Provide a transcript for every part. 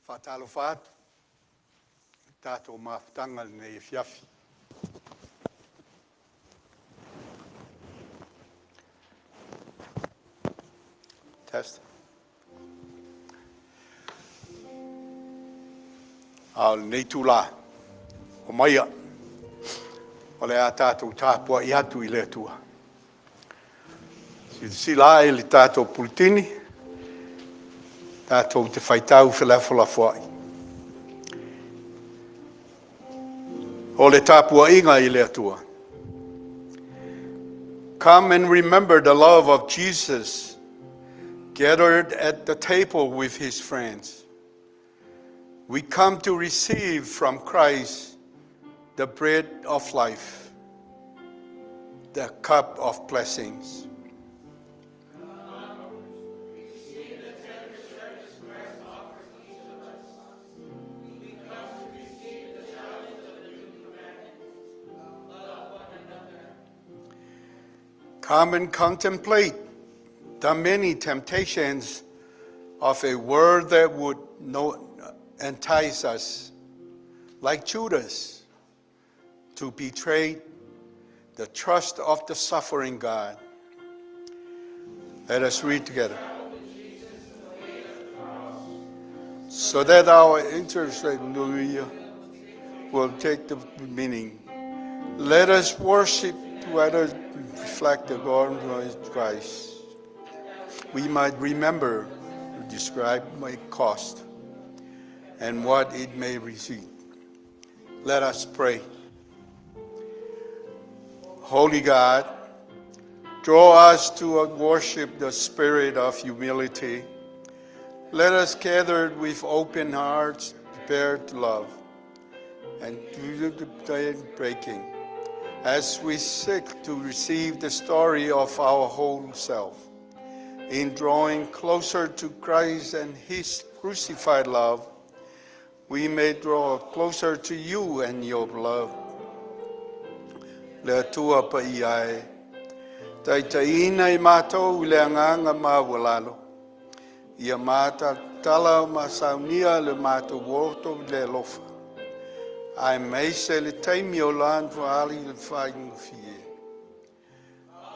Faatalofa atu i le tatou mafutaga i lenei afiafi. Test. A o lenei itula, omaia, o le a tatou tapuai atu i le Atua. Silasila ae i le tatou puletini, tatou te faitau felafolafoai. O le tapuaiga i le Atua. Come and remember the love of Jesus gathered at the table with his friends. We come to receive from Christ the bread of life, the cup of blessings. Come and contemplate the many temptations of a world that would no, entice us, like Judas, to betray the trust of the suffering God. Let us read together. So that our interest will take the meaning. Let us worship to reflect the glory of Christ. We might remember to describe my cost and what it may receive. Let us pray. Holy God, draw us to worship the spirit of humility. Let us gather with open hearts, prepared to love, and do the breaking as we seek to receive the story of our whole self. In drawing closer to Christ and his crucified love, we may draw closer to you and your love. Le Atua paia e. Taitaiina i matou i le agaga maualalo. Ia matatala ma saunia le matou loto i le alofa. Aemaise le taimi o lan faali le faigofie.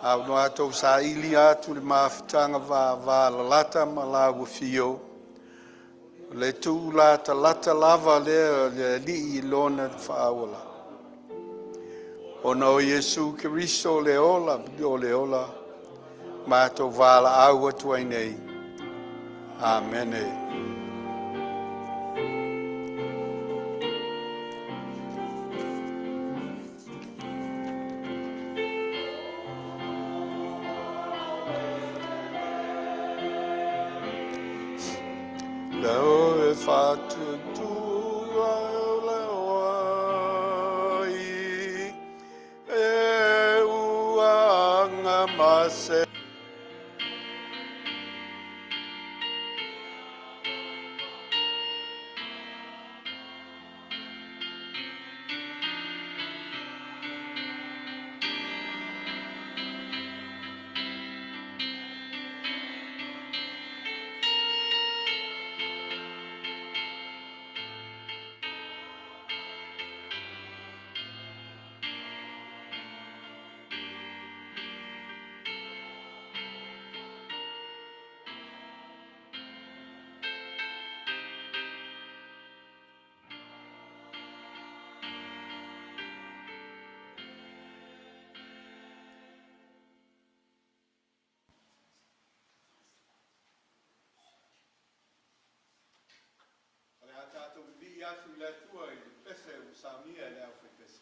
A o matou saili atu le mafutaga vavalalata ma lau afio, le tulatalata lava lea le Alii i lona faaola. Ona o Iesu Keriso le ola o le ola, matou valaau atu ai nei. Amene. Leo e whatutua leo ai, e uanga mase. O le a tatou vivii atu i le Atua i le pese ua saunia e le aufaipese.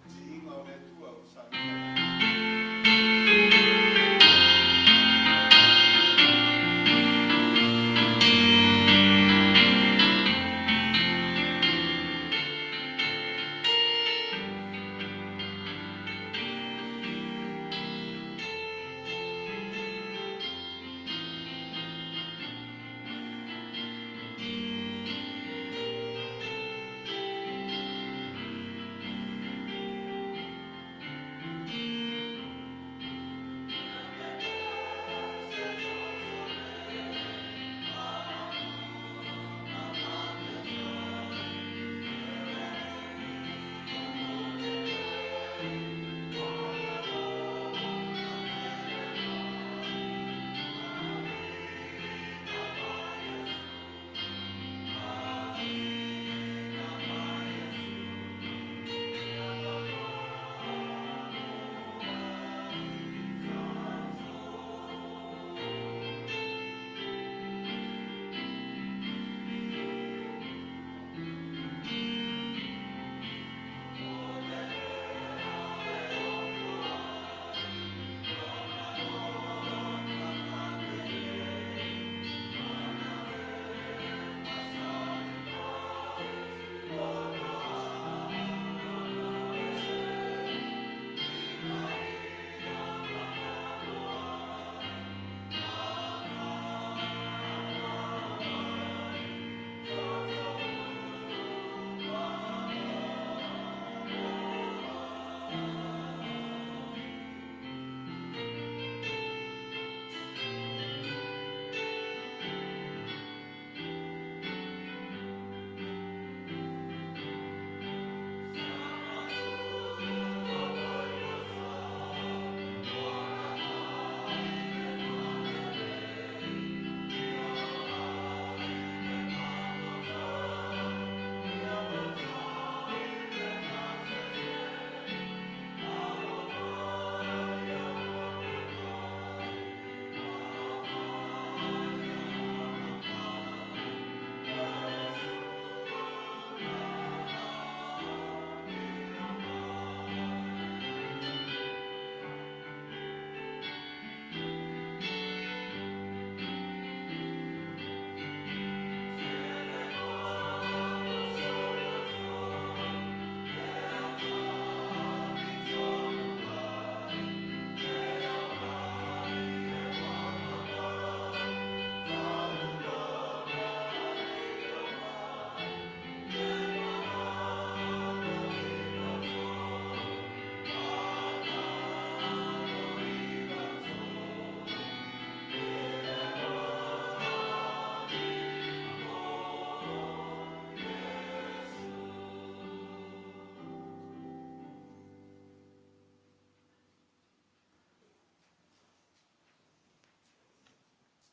Viiga o le Atua ua saunia e le.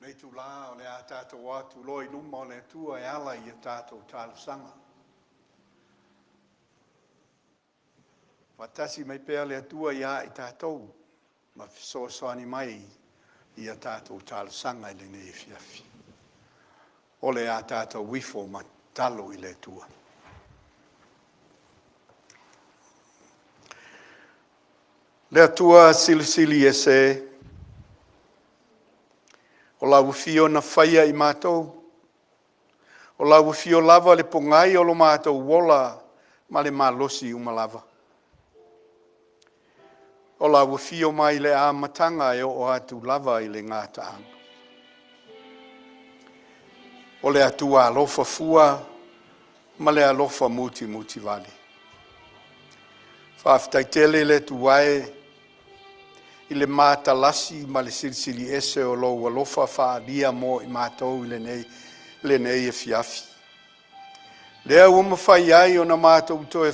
Lenei itula o le a tatou o atu loa i luma o le Atua e ala i a tatou talosaga. Faatasi mai pea le Atua ia i tatou ma fesoasoani mai i a tatou talosaga i lenei afiafi. O le a tatou ifo ma tatalo i le Atua. Le Atua Silisili Ese, o lau afio na faia i matou, o lau afio lava le pogai o lo matou ola ma le malosi uma lava. O lau afio mai le amataga e oo atu lava i le gataaga. O le Atua alofa fua ma le alofa mutimutivale. Faafetai tele le Atua e i le matalasi ma le silisili ese o lou alofa faaalia mo i matou i lenei afiafi. Lea ua mafai ai ona matou toe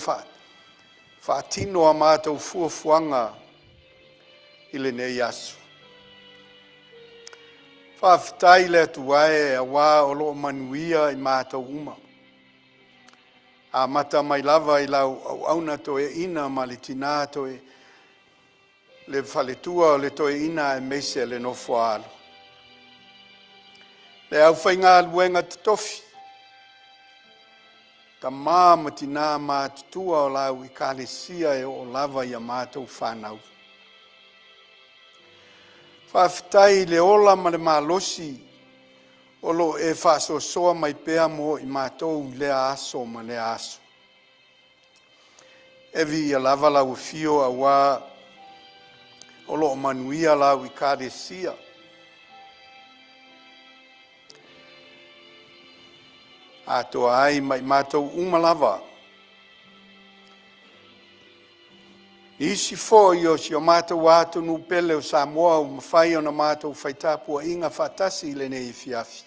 faatino a matou fuafuaga i lenei aso. Faafetai le Atua e aua o lo o manuia i matou uma, amata mai lava i lau auauna toeaina ma le tina toe le faletua o le toeaina aemaise le nofo-a-alo, le aufaigaluega totofi, tama ma tina matutua o lau ekalesia e oo lava ia matou fanau. Faafetai i le ola ma le malosi o lo o e faasoasoa mai pea mo i matou i lea aso ma lea aso. E viia lava lau afio aua o lo o manuia lau ekalesia. Atoa ai ma i matou uma lava. Nisi foi o si o matou atunuu pele o Samoa ua mafai ona matou fai tapuaiga faatasi i lenei afiafi.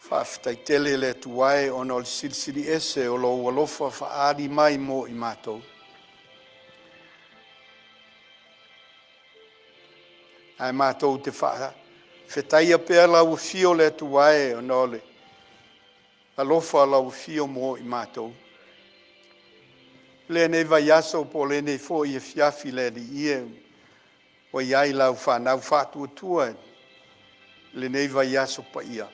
Faafetai tele le Atua e ona o le silisili ese o lou alofa faaali mai mo i matou. Ae matou te faafetaia pea lau afio le Atua e ona o le alofa o lau afio mo i matou. I lenei vaiaso po o lenei foi afiafi le Alii e, ua i ai lau fanau faatuatua i lenei vaiaso paia.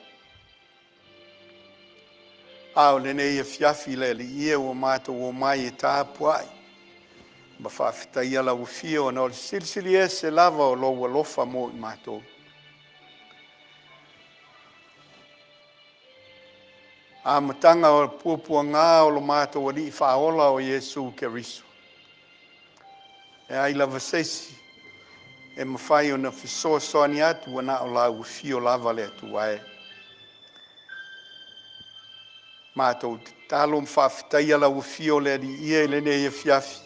A o lenei afiafi le Alii e, ua matou omai e tapuai ma faafetaia lau afio ona o le silisili ese lava o lou alofa mo i matou. Amataga o puapuaga o lo matou Alii Faaola o Iesu Keriso. E leai lava se isi e mafai ona fesoasoani atu ua na o lau afio lava le Atua e. Matou tatalo ma faafetaia lau afio le Alii e i lenei afiafi,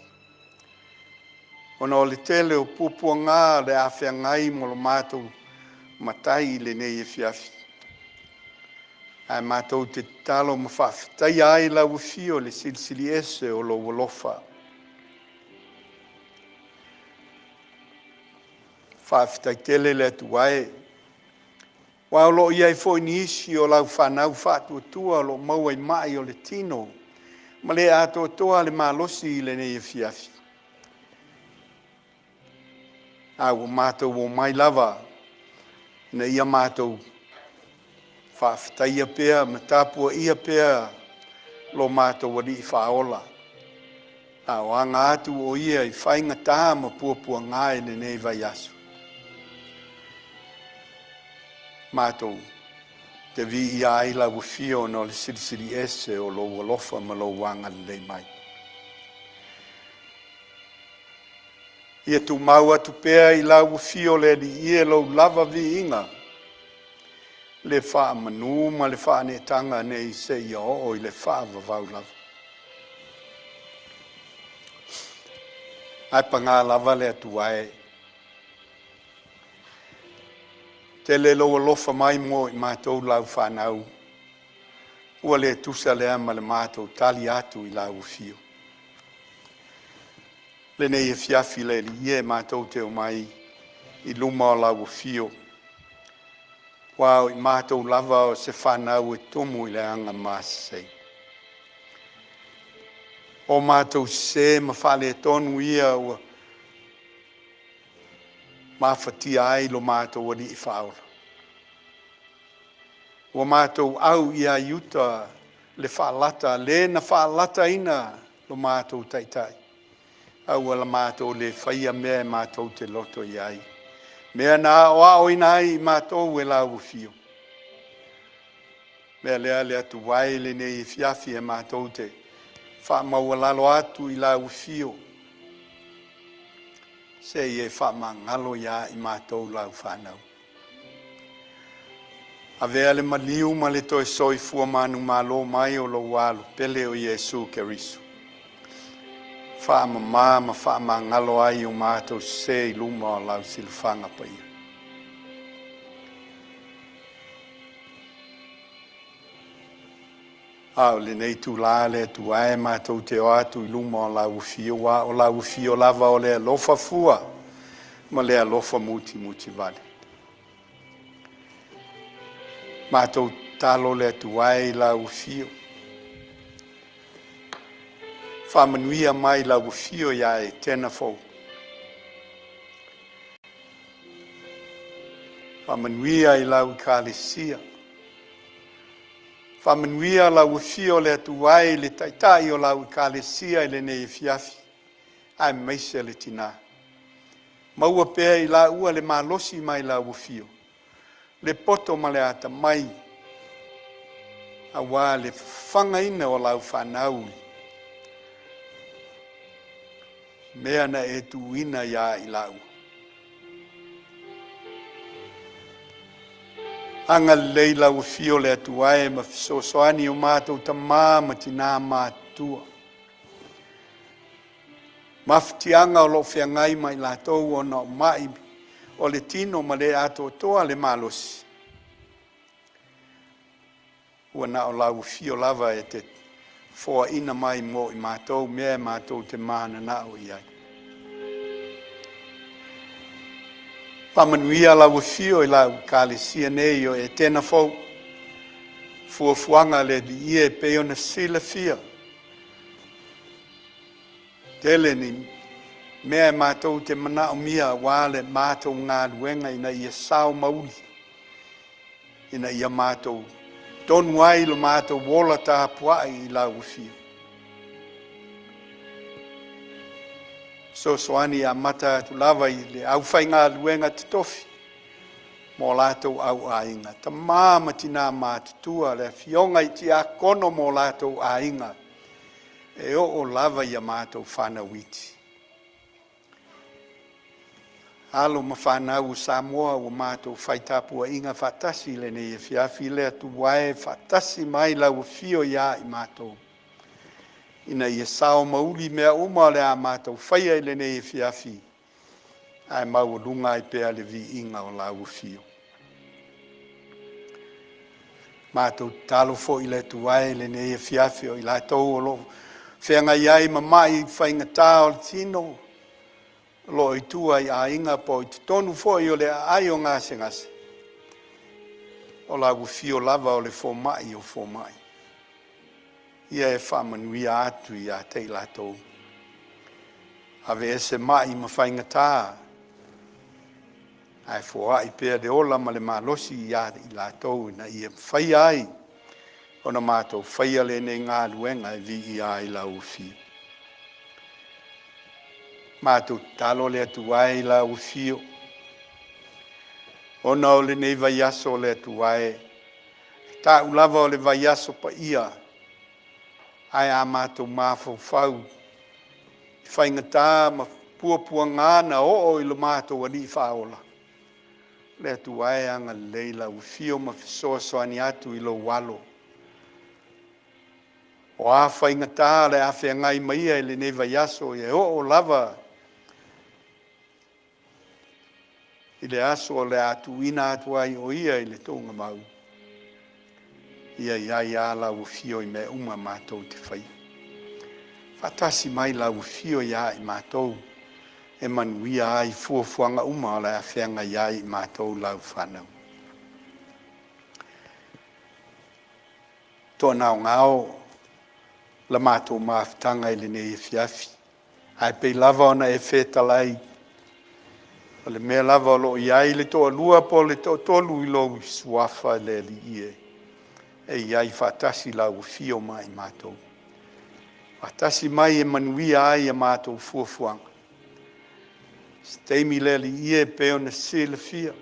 ona o le tele o puapuaga o le a feagai ma lo matou Matai i lenei afiafi. Ae matou te tatalo ma faafetaia ai lau afio i le silisili ese o lou alofa. Faafetai tele le Atua e, aua o lo o i ai foi nisi o lau fanau faatuatua o lo o maua i mai o le tino ma le atoatoa le malosi i lenei afiafi. A ua matou omai lava ina ia matou faafetaia pea ma tapuaia pea lo matou Alii Faaola, a o aga atu o ia i faigata ma puapuaga i lenei vaiaso. Matou te viia ai lau afio ona o le silisili ese o lou alofa ma lou agalelei mai. Ia tumau atu pea i lau afio le Alii e lou lava viiga, le faamanu ma le faaneetaga nei seia oo i le faavavau lava. Ae paga lava le Atua e, tele lou alofa mai mo i matou lau fanau, ua le tusa lea ma le matou tali atu i lau afio. Lenei afiafi le Alii e, matou te omai i luma o lau afio. Aua o i matou lava o se fanau e tumu i le agamasese. O matou sē ma faaletonu ia ua mafatia ai lo matou Alii Faaola. Ua matou au ia Iuta le faalata, le na faalataina lo matou Taitai, a ua matou le faia mea e matou te loto i ai, mea na aoaoina ai i matou e lau Afio. Mea lea le Atua e i lenei afiafi e matou te faamaualalo atu i lau Afio, se i e faamagalo ia i matou lau fanau. Avea le maliu ma le toe soifua manumalo mai o lou Alo pele o Iesu Keriso, faamamā ma faamagalo ai o matou sesē i luma o lau silafaga paia. A o lenei itulā le Atua e matou te o atu i luma o lau Afio, aua o lau Afio lava o le alofa fua ma le alofa mutimutivale. Matou tatalo le Atua e i lau Afio, faamanuia mai lau Afio ia Etena fou, faamanuia i lau Ekalesia, faamanuia lau Afio le Atua e i le Taitai o lau Ekalesia i lenei afiafi, aemaise le tinā. Maua pea e i laua le malosi mai lau Afio, le poto ma le atamai, aua le fafagaina o lau fanau i mea na e tuuina ia i laua. Agalelei lau Afio le Atua e ma fesoasoani i o matou tamā ma tinā matutua. Mafatiaga o lo o feagai ma i latou ona o mai o le tino ma le atoatoa le malosi, ua na o lau Afio lava e te foaina mai mo i matou mea e matou te mananao i ai. Faamanuia lau Afio i lau Ekalesia nei o Etena fou, fuafuaga a le Alii e pei ona silafia. Tele ni mea e matou te manaomia aua le matou galuega ina ia sao ma uli, ina ia matou tonu ai lo matou ola tapuai i lau Afio. Fesoasoani e amata atu lava i le aufaigaluega totofi ma o latou auaiga, tamā ma tinā matutua, le afioga i tiakono ma o latou aiga, e oo lava ia matou fanau iti. Alo ma fanau o Samoa ua matou fai tapuaiga faatasi i lenei afiafi, le Atua e, faatasi mai lau Afio ia i matou, ina ia sao ma uli mea uma o le a matou faia i lenei afiafi, ae maualuga ai pea le viiga o lau Afio. Matou tatalo foi i le Atua e i lenei afiafi o i latou o lo o feagai ai ma mai faigata o le tino, o lo o i tua i aiga po o i totonu foi o le aai o gasegase, o lau Afio lava o le fomai o fomai, ia e faamanuia atu ia te i latou. Aveese mai ma faigata, ae foai pea le ola ma le malosi ia i latou ina ia faia ai ona matou faia lenei galuega e viia ai lau Afio. Matou tatalo le Atua e i lau Afio, ona o lenei vaiaso o le Atua e, ta'u lava o le vaiaso paia, ae a matou mafaufau i faigata ma puapuagā na oo i lo matou Alii Faaola, le Atua e, agalelei lau Afio ma fesoasoani atu i lou Alo. O a faigata le a feagai ma ia i lenei vaiaso, e oo lava i le aso o le a tuuina atu ai o ia i le tuugamau, ia i ai lava lau Afio i mea uma matou te faia. Faatasi mai lau Afio ia i matou e manuia ai fuafuaga uma o le a feagai ai i matou lau fanau. Toagaogao la matou mafutaga i lenei afiafi. Ae pei lava ona e fetalai, o le mea lava o lo o i ai le toalua po o le toatolu i lou Suafa le Alii e, e i ai faatasi lau afio ma i matou. Faatasi mai e manuia ai a matou fuafuaga. Se taimi le Alii e pei ona silafia,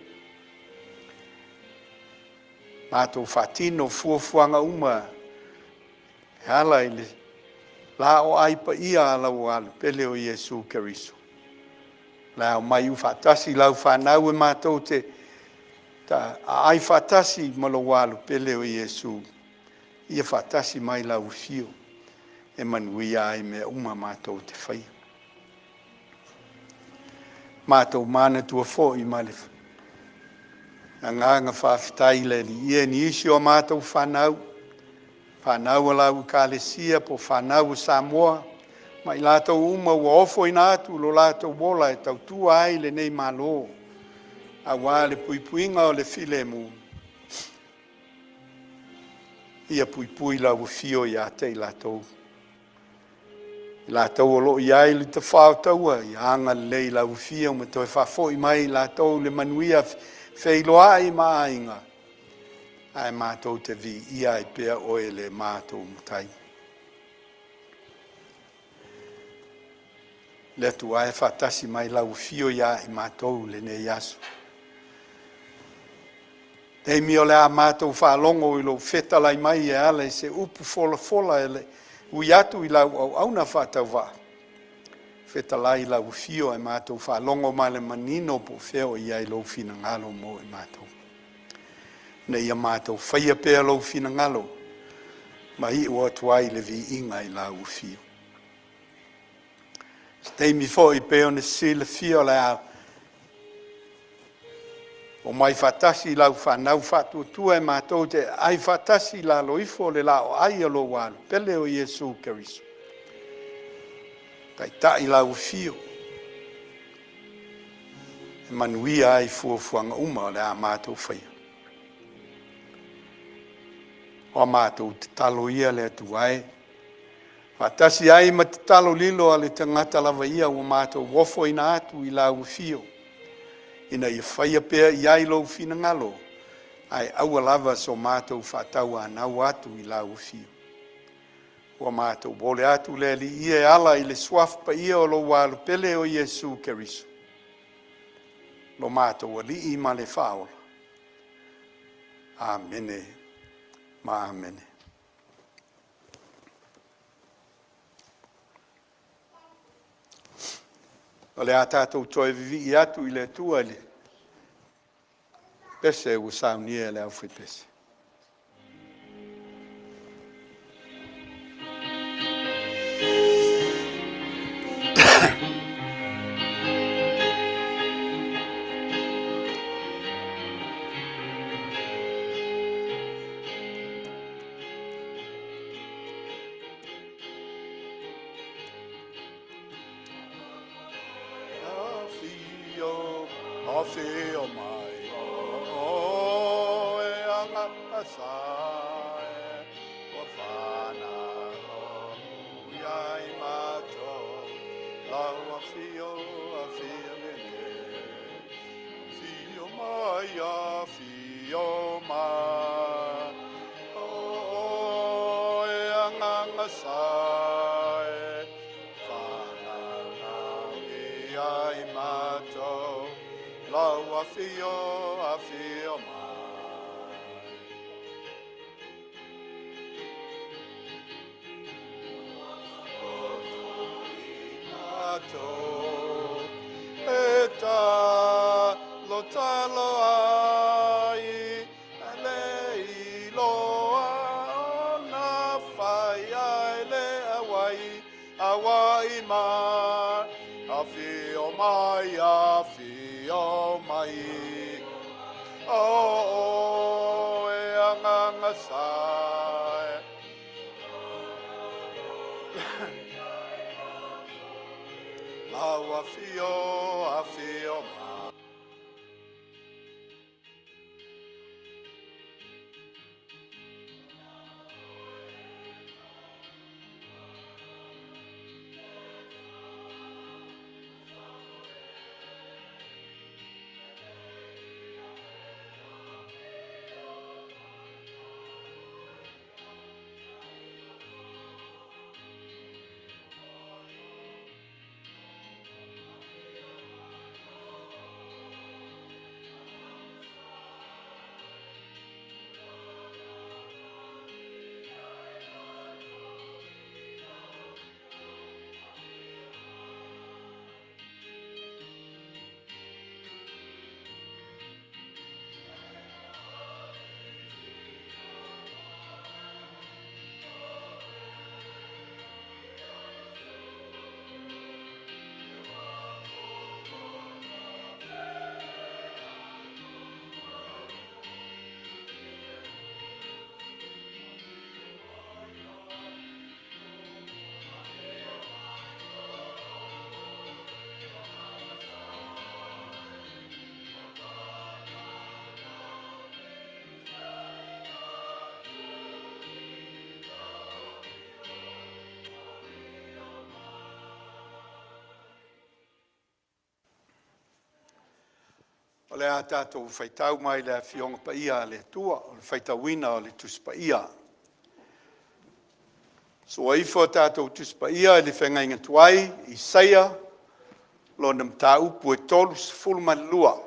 matou faatino fuafuaga uma e ala i le laoai paia a lau Alupele o Iesu Keriso. O le a omai faatasi lau fanau e matou te aai faatasi ma lou Alupele o Iesu, ia faatasi mai lau afio e manuia ai mea uma matou te faia. Matou manatua foi ma le agaga faafetai i le Alii e nisi o a matou fanau, fanau a lau Ekalesia po o fanau a Samoa, ma i latou uma ua ofoina atu lo latou ola e tautua ai lenei Malo aua le puipuiga o le filemu, ia puipui lau afio ia te i latou. I latou o lo o i ai i le tafao taua, ia agalelei i lau afio ma toe faafoi mai i latou le manuia feiloai ma aiga, ae matou te viia ai pea Oe le matou Matai. Le Atua e, faatasi mai lau afio ia i matou i lenei aso. Taimi o le a matou faalogo i lou fetalai mai e ala i se upu folafola e ui atu i lau auauna faatauvaa, fetalai lau afio ae matou faalogo ma le manino po o fea o i ai lou finagalo mo i matou. Ina ia matou faia pea lou finagalo ma iu atu ai le viiga i lau afio. O se taimi foi e pei ona silafia o le a omai faatasi lau fanau faatuatua e matou te aai faatasi i lalo ifo o le laoai a lou Alupele o Iesu Keriso. Taitai lau afio e manuia ai fuafuaga uma o le a matou faia. O a matou tatalo ia le Atua e, faatasi ai ma tatalo lilo a le tagata lava ia ua matou ofoina atu i lau afio, ina ia faia pea i ai lou finagalo, ae aua lava so matou faatauanau atu i lau afio. Ua matou ole atu le Alii e ala i le suafa paia o lou Alupele o Iesu Keriso, lo matou Alii ma le Faaola. Amene ma amene. O le a tatou toe vivii atu i le Atua i le pese ua saunia e le aufaipese. Afio, afio mai, o e Agaga sa e, ua fanau ia i matou, lau afio, afio lenei. Afio mai, afio mai, o e Agaga sa e, fanau ia i matou, lau afio, afio mai. E talo talo ai le iloa ona fai ai le auai auai mai afio mai afio mai o e Agaga sa e. Lau afio, afio mai. O le a tatou faitau mai le Afioga Paia a le Atua, o le faitauina o le Tusi Paia. Sua ifo a tatou Tusi Paia i le Feagaiga Tuai, Isaia, lona mataupu e 32.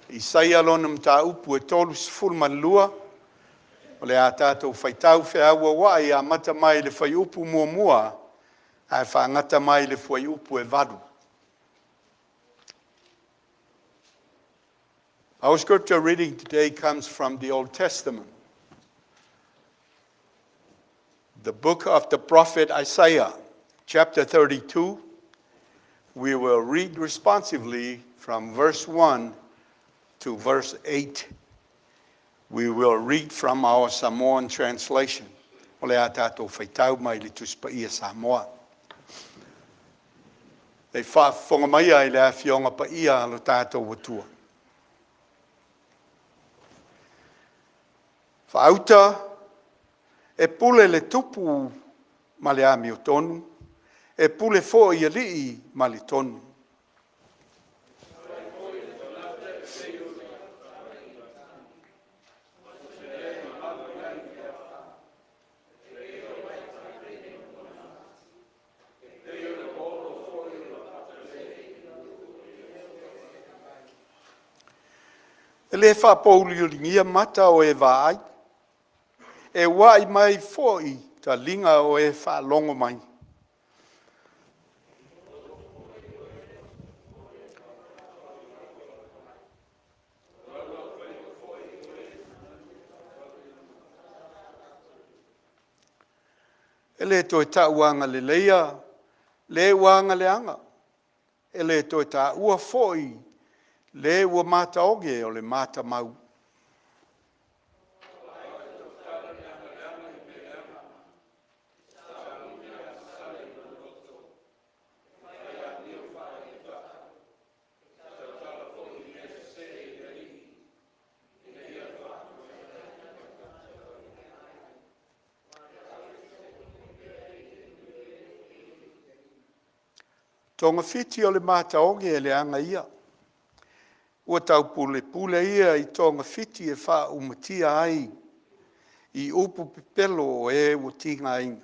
Isaia lona mataupu e 32, o le a tatou faitau feauauai amata mai i le fuaiupu muamua ae faagata mai i le fuaiupu e 8. Our scripture reading today comes from the Old Testament, the book of the prophet Isaiah, chapter 32. We will read responsively from verse 1 to verse 8. We will read from our Samoan translation. O le a tātou faitau mai le Tusi Paia Samoa. E faafofoga maia i le Afioga Paia a lo tātou Atua. Faauta e pule le tupu ma le amiotonu, e pule foi i alii ma le tonu. E le faapouliuligia mata o e vaai, e ua'i mai foi taliga o e faalogo mai. E le toe tau agaleleia le ua agaleaga, e le toe taua foi le ua mataoge o le matamau. Togafiti o le mataoge e leaga ia. Ua taupulepule ia i togafiti e faaumatia ai i upu pepelo o e ua tigaina.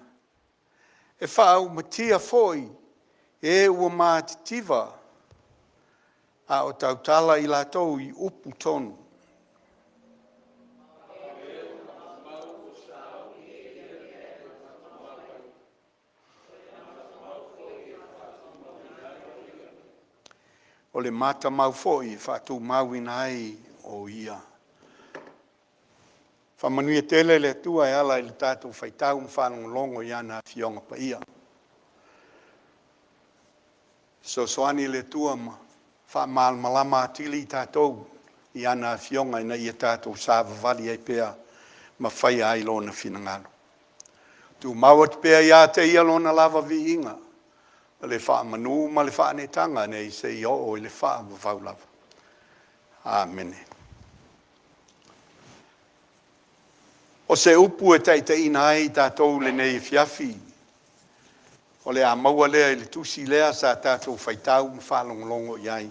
E faaumatia foi e ua matitiva, a o tautala i latou i upu tonu. O le matamau foi e faatumauina ai o ia. Faamanuia tele le Atua e ala i le tatou faitau ma faalogologo i ana Afioga Paia. Fesoasoani le Atua ma faamalamalama atili i tatou i ana Afioga ina ia tatou savavali ai pea ma faia ai Lona finagalo. Tumau atu pea ia te Ia Lona lava viiga, le faamanu ma le faaneetaga nei seia oo i le faavavau lava. Amene. O se upu e taitaiina ai tatou i lenei afiafi, o le a maua lea i le tusi lea sa tatou faitau ma faalogologo i ai.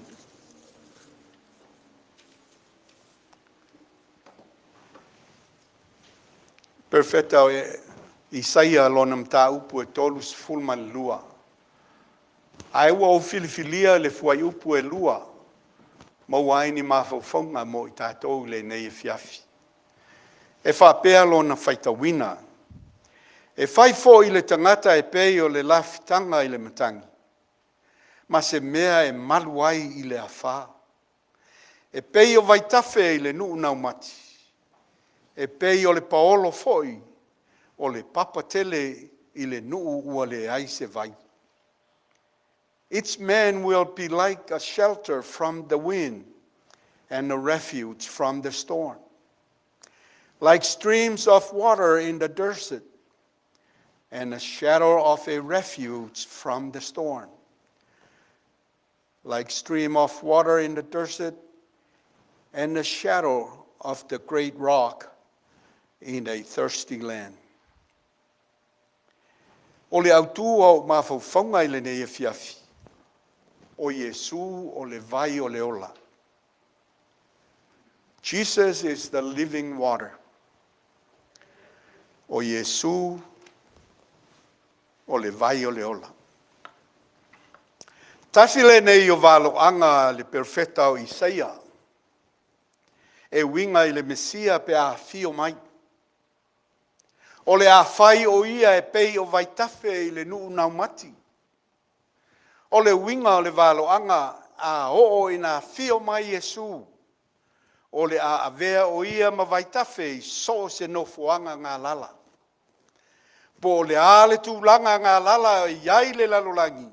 Perofeta o Isaia lona mataupu e 32. Ae ua ou filifilia le fuaiupu e lua, maua ai ni mafaufauga mo i tatou i lenei afiafi. E faapea lona faitauina, “E fai foi le tagata e pei o le lafitaga i le matagi, ma se mea e malu ai i le afa. E pei o vaitafe i le nuu naumati, e pei o le paolo foi o le papatele i le nuu ua leai se vai.” Each man will be like a shelter from the wind and a refuge from the storm, like streams of water in the desert and a shadow of a refuge from the storm. Like stream of water in the desert and the shadow of the great rock in a thirsty land. O le autū o ou mafaufauga i lenei afiafi, o Iesu o le vai o le ola. Jesus is the living water. O Iesu o le vai o le ola. Tasi lenei o valoaga a le perofeta o Isaia e uiga i le Mesia pe a afio mai. O le a fai o ia e pei o vaitafe i le nuu naumati. O le uiga o le valoaga a oo ina afio mai Iesu, o le a avea o ia ma vaitafe i so o se nofoaga galala. Po o le a le tulaga galala e i ai le lalolagi,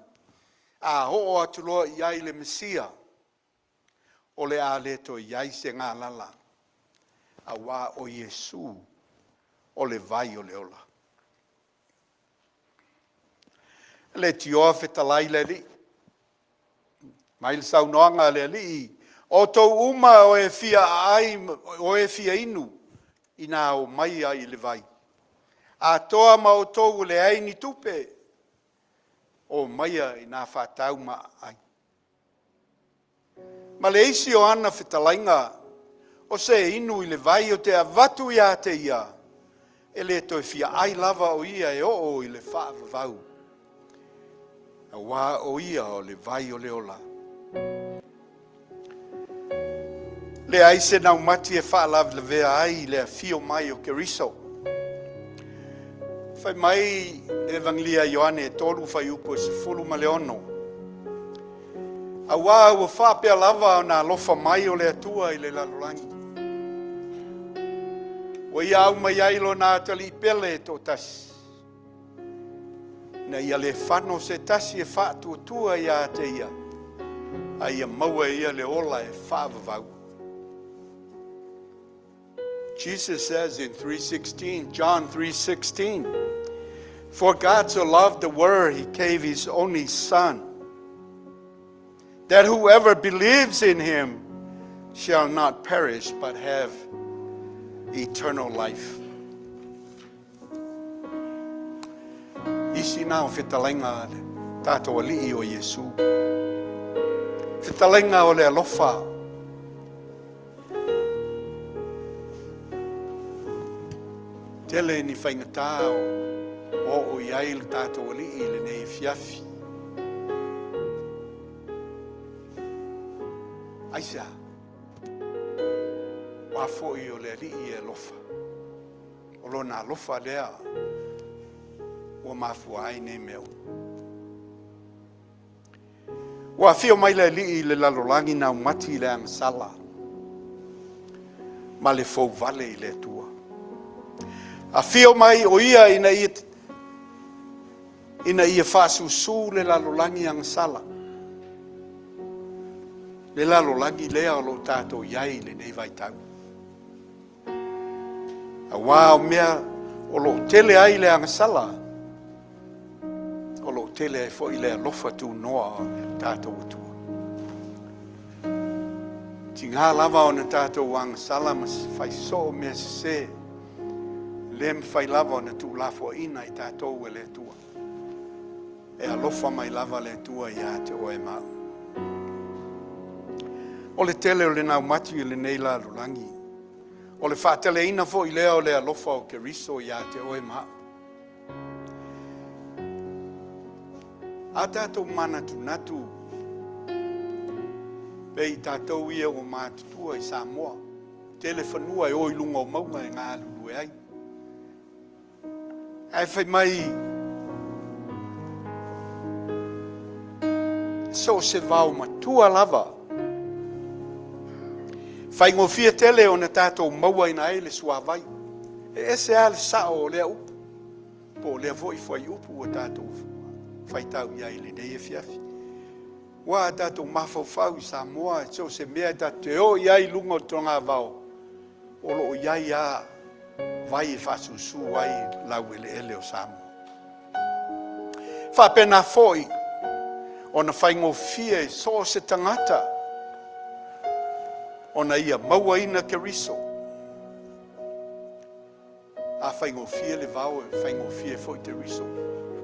a oo atu loa i ai le Mesia, o le a le toe i ai se galala, auā o Iesu o le vai o le ola. E leitioa fetalai le Alii. Mai le saunoaga a le Alii, “O outou uma o e fia aai, o e fia inu, ina o maia i le vai. Atoa ma outou ua leai ni tupe, o maia ina faatau ma aai.” Ma le isi o ana fetalaiga, o se e inu i le vai ou te avatu ia te ia, e le toe fia ai lava o ia e oo i le faavavau, auā o ia o le vai o le ola. Leai se naumati e faalavelavea ai i le afio mai o Keriso. Fai mai le Evagelia a Ioane 3 fuaiupu e 16, auā ua faapea lava ona alofa mai o le Atua i le lalolagi, ua ia aumai ai lona Atalii pele e toatasi, ina ia le fano se tasi e faatuatua ia te ia, a ia maua e ia le ola e faavavau. Jesus says in 3:16, John 3:16, "For God so loved the world, he gave his only son, that whoever believes in him shall not perish but have eternal life." Isi na o fetalaiga a le tatou Alii o Iesu. Fetalaiga o le alofa. Tele ni faigata o oo i ai le tatou Alii i lenei afiafi. Aisea? Aua foi o le Alii e alofa. O lona alofa lea ua mafua ai nei mea uma. Ua afio mai le Alii i le lalolagi naumati i le agasala ma le fouvale i le Atua. Afio mai o ia ina ia ina ia faasusu le lalolagi agasala, le lalolagi lea o lo o tatou i ai i lenei vaitau. Auā o mea o lo o tele ai le agasala, o lo o tele ai foi le alofa tunoa o le tatou Atua. Tiga lava ona tatou agasala ma fai soo mea sesē, le mafai lava ona tuulafoaiina i tatou e le Atua. E alofa mai lava le Atua ia te oe ma au. O le tele o le naumati i lenei lalolagi, o le faateleina foi lea o le alofa o Keriso ia te oe ma au. A tatou manatunatu pei tatou ia ua matutua i Samoa, tele fanua e o i luga o mauga e galulue ai. Ae fai mai, so o se vao matua lava, faigofie tele ona tatou mauaina ai le suavai. E ese lava le sao o lea upu, po o lea foi fuaiupu ua tatou faitau i ai i lenei afiafi. Ua a tatou mafaufau i Samoa, so o se mea e tatou te o i ai i luga o le togavao, o lo o i ai lava vai e faasusu ai laueleele o Samoa. Faapena foi ona faigofie i so o se tagata ona ia mauaina Keriso. A faigofie le vao, e faigofie foi Keriso.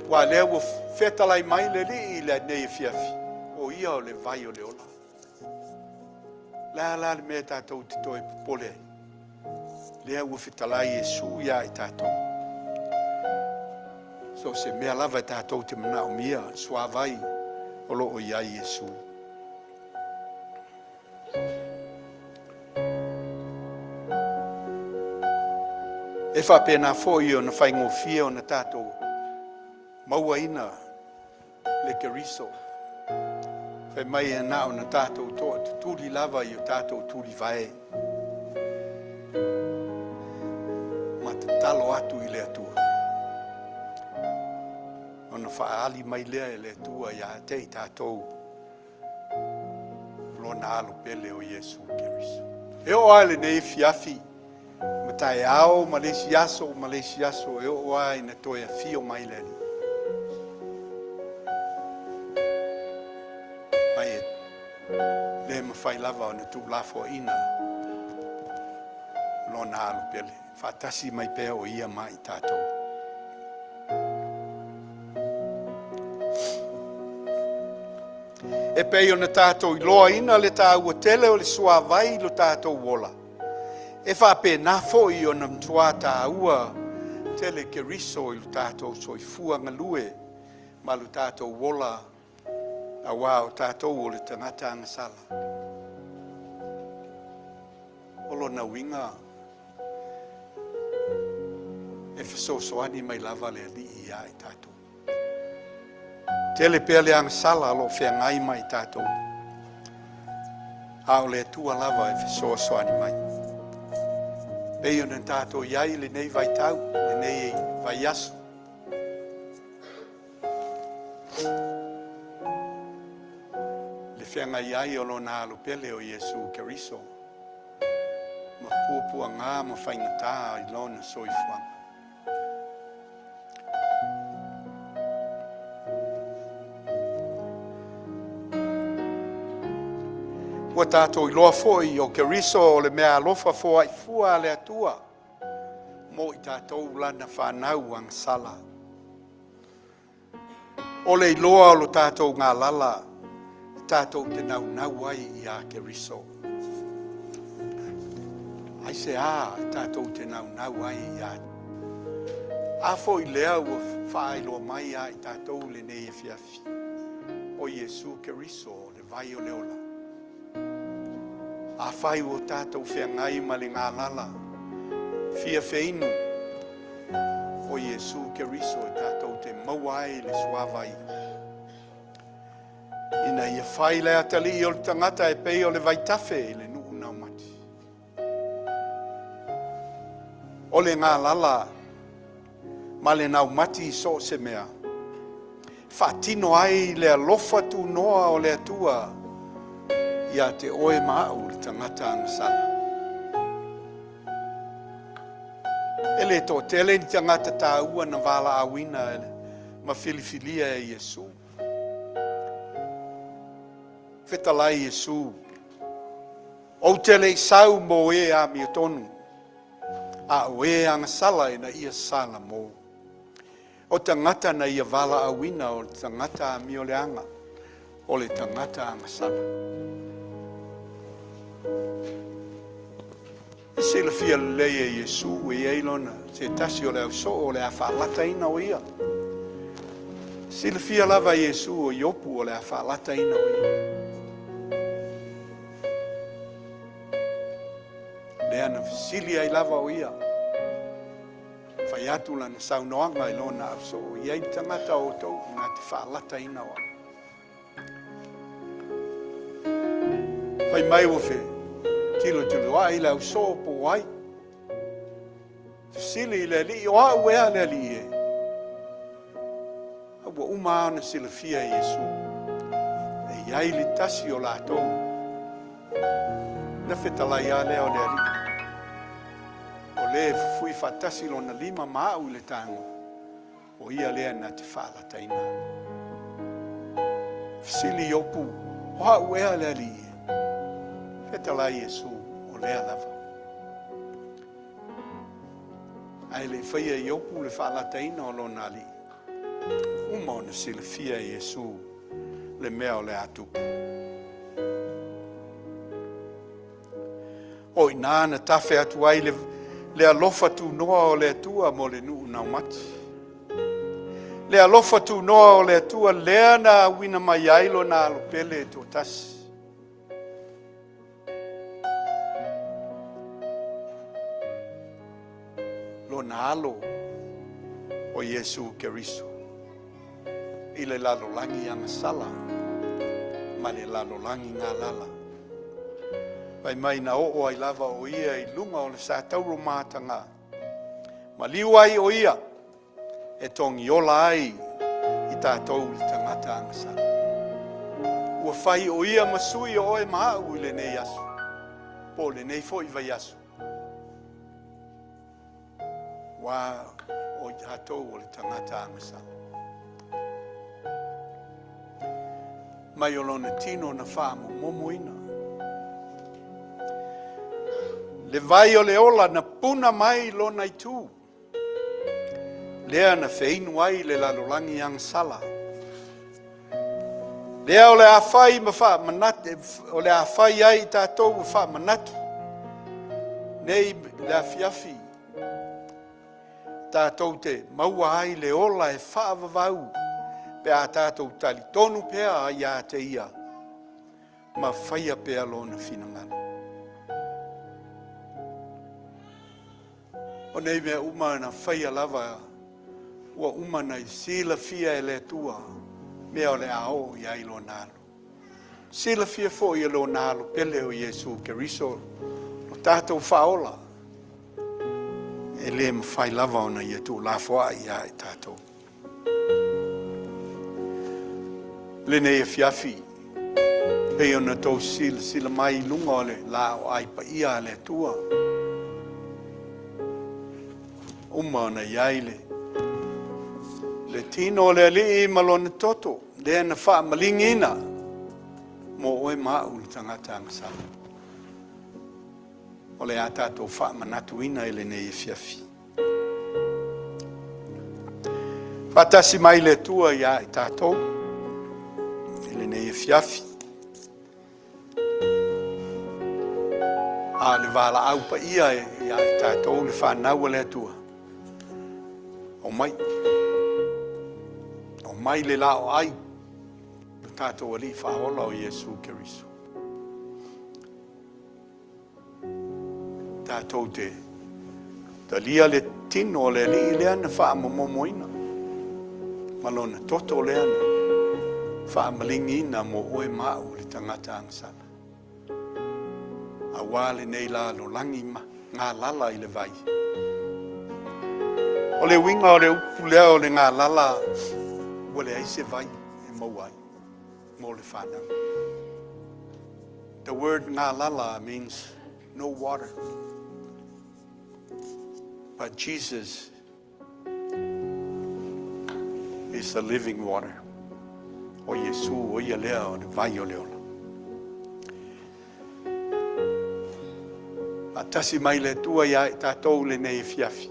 Aua lea ua fetalai mai le Alii i lenei afiafi, o ia o le vai o le ola. Le a la le mea tatou te toe popole ai? Lea ua fetalai Iesu iā i tatou. So o se mea lava e tatou te manaomia, le suavai o lo o i ai Iesu. E faapena foi ona faigofie ona tatou mauaina le Keriso. Fai mai e na ona tatou toatutuli lava i o tatou tulivae ma tatalo atu i le Atua, ona faaali mai lea e le Atua ia te i tatou Lona Alo pele o Iesu Keriso. E oo lava i lenei afiafi ma taeao ma le isi aso ma le isi aso, e oo lava ina toe afio mai le Alii. Ma e le mafai lava ona tuulafoaiina Lona Alo pele, faatasi mai pea o Ia ma i tatou. E pei ona tatou iloaina le taua tele o le suavai i lo tatou ola, e faapena foi ona matua taua tele Keriso i lo tatou soifua galue ma lo tatou ola, auā o tatou o le tagata agasala. O lona uiga, e fesoasoani mai lava le Alii iā i tatou. Tele pea le agasala o lo o feagai ma i tatou, a o le Atua lava e fesoasoani mai. Pei ona tatou i ai i lenei vaitau, lenei vaiaso, le feagai ai o Lona Alo pele o Iesu Keriso ma puapuaga ma faigata i Lona soifuaga. Ua tatou iloa foi o Keriso o le meaalofa foai fua a le Atua mo i tatou Lana fanau agasala. O le iloa o lo tatou galala e tatou te naunau ai iā Keriso. Aisea e tatou te naunau ai iā? A foi lea ua faailoa mai iā i tatou i lenei afiafi, o Iesu Keriso o le vai o le ola. Afai ua tatou feagai ma le galala fia feinu, o Iesu Keriso e tatou te maua ai le suavai, ina ia fai le atalii o le tagata e pei o le vaitafe i le nuu naumati. O le galala ma le naumati i so o se mea, e faatino ai le alofa tunoa o le Atua ia te oe ma au le tagata agasala. E le toatele ni tagata taua na valaauina ma filifilia e Iesu. Fetalai Iesu, Ou te le i sau mo e amiotonu, a o e agasala ina ia sala mou. O tagata na ia valaauina o le tagata amioleaga, o le tagata agasala. E silafia lelei e Iesu e i ai lona se tasi o le ausoo o le a faalataina o ia. Silafia lava e Iesu o Iopu o le a faalataina o ia. Lea na fesili ai lava o ia, fai atu lana saunoaga i lona ausoo, e i ai le tagata o outou na te faalataina o au. Fai mai ua fetilotiloai le ausoo po o ai. Fesili i le Alii, o au ea le Alii e? A ua uma lava ona silafia e Iesu, e i ai le tasi o latou. Na fetalai lava lea o le Alii, o le e fufui faatasi lona lima ma au i le tago, o ia lea na te faalataina. Fesili Iopu, o au ea le Alii e? Fetalai Iesu, o lea lava. Ae le i faia e Iopu le faalataina o lona Alii, uma ona silafia e Iesu le mea o le a tupu. O i ina na tafe atu ai le, le alofa tunoa o le Atua mo le nuu naumati. Le alofa tunoa o le Atua lea na auina mai ai lona alo pele e toatasi. Lona alo o Iesu Keriso i le lalolagi agasala ma le lalolagi galala. Fai mai na oo ai lava o ia i luga o le satauro mataga. Maliu ai o ia e togiola ai i tatou i le tagata agasala. Ua fai o ia ma sui o oe ma au i lenei aso, po o lenei foi vaiaso. Aua o i tatou o le tagata agasala. Mai o lona tino na faamomomoina. Le vai o le ola na puna mai lona itu. Lea na feinu ai le lalolagi agasala. Lea o le a fai ma faamanatu, o le a fai ai i tatou e faamanatu nei le afiafi tatou te maua ai le ola e faavavau pe a tatou talitonu pea ia te ia ma faia pea lona finagalo. O nei mea uma na faia lava ua uma ona silafia e le Atua mea o le a oo i ai lona alo. Silafia foi e lona alo pele o Iesu Keriso lo tatou faaola, e le mafai lava ona ia tuulafoai ia i tatou. Lenei afiafi, pei ona tou silasila mai i luga o le laoai paia a le Atua, uma ona i ai le, le tino o le Alii ma lona toto, lea na faamaligiina mo oe ma au le tagata agasala. O le a tatou faamanatuina i lenei afiafi. Faatasi mai le Atua ia i tatou i lenei afiafi. A o le valaau paia ia i tatou le fanau a le Atua, omai, omai le laoai lo tatou Alii Faaola o Iesu Keriso. Tatou te talia le tino o le Alii lea na faamomomoina ma lona toto lea na faamaligiina mo oe ma au le tagata agasala. Aua lenei lalolagi ma galala i le vai. O le uiga o le upu lea o le galala, ua leai se vai e maua ai mo le fanau. The word galala means no water. But Jesus is the living water. O Iesu, o ia lea o le vai o le ola. Faatasi mai le Atua ia i tatou lenei afiafi.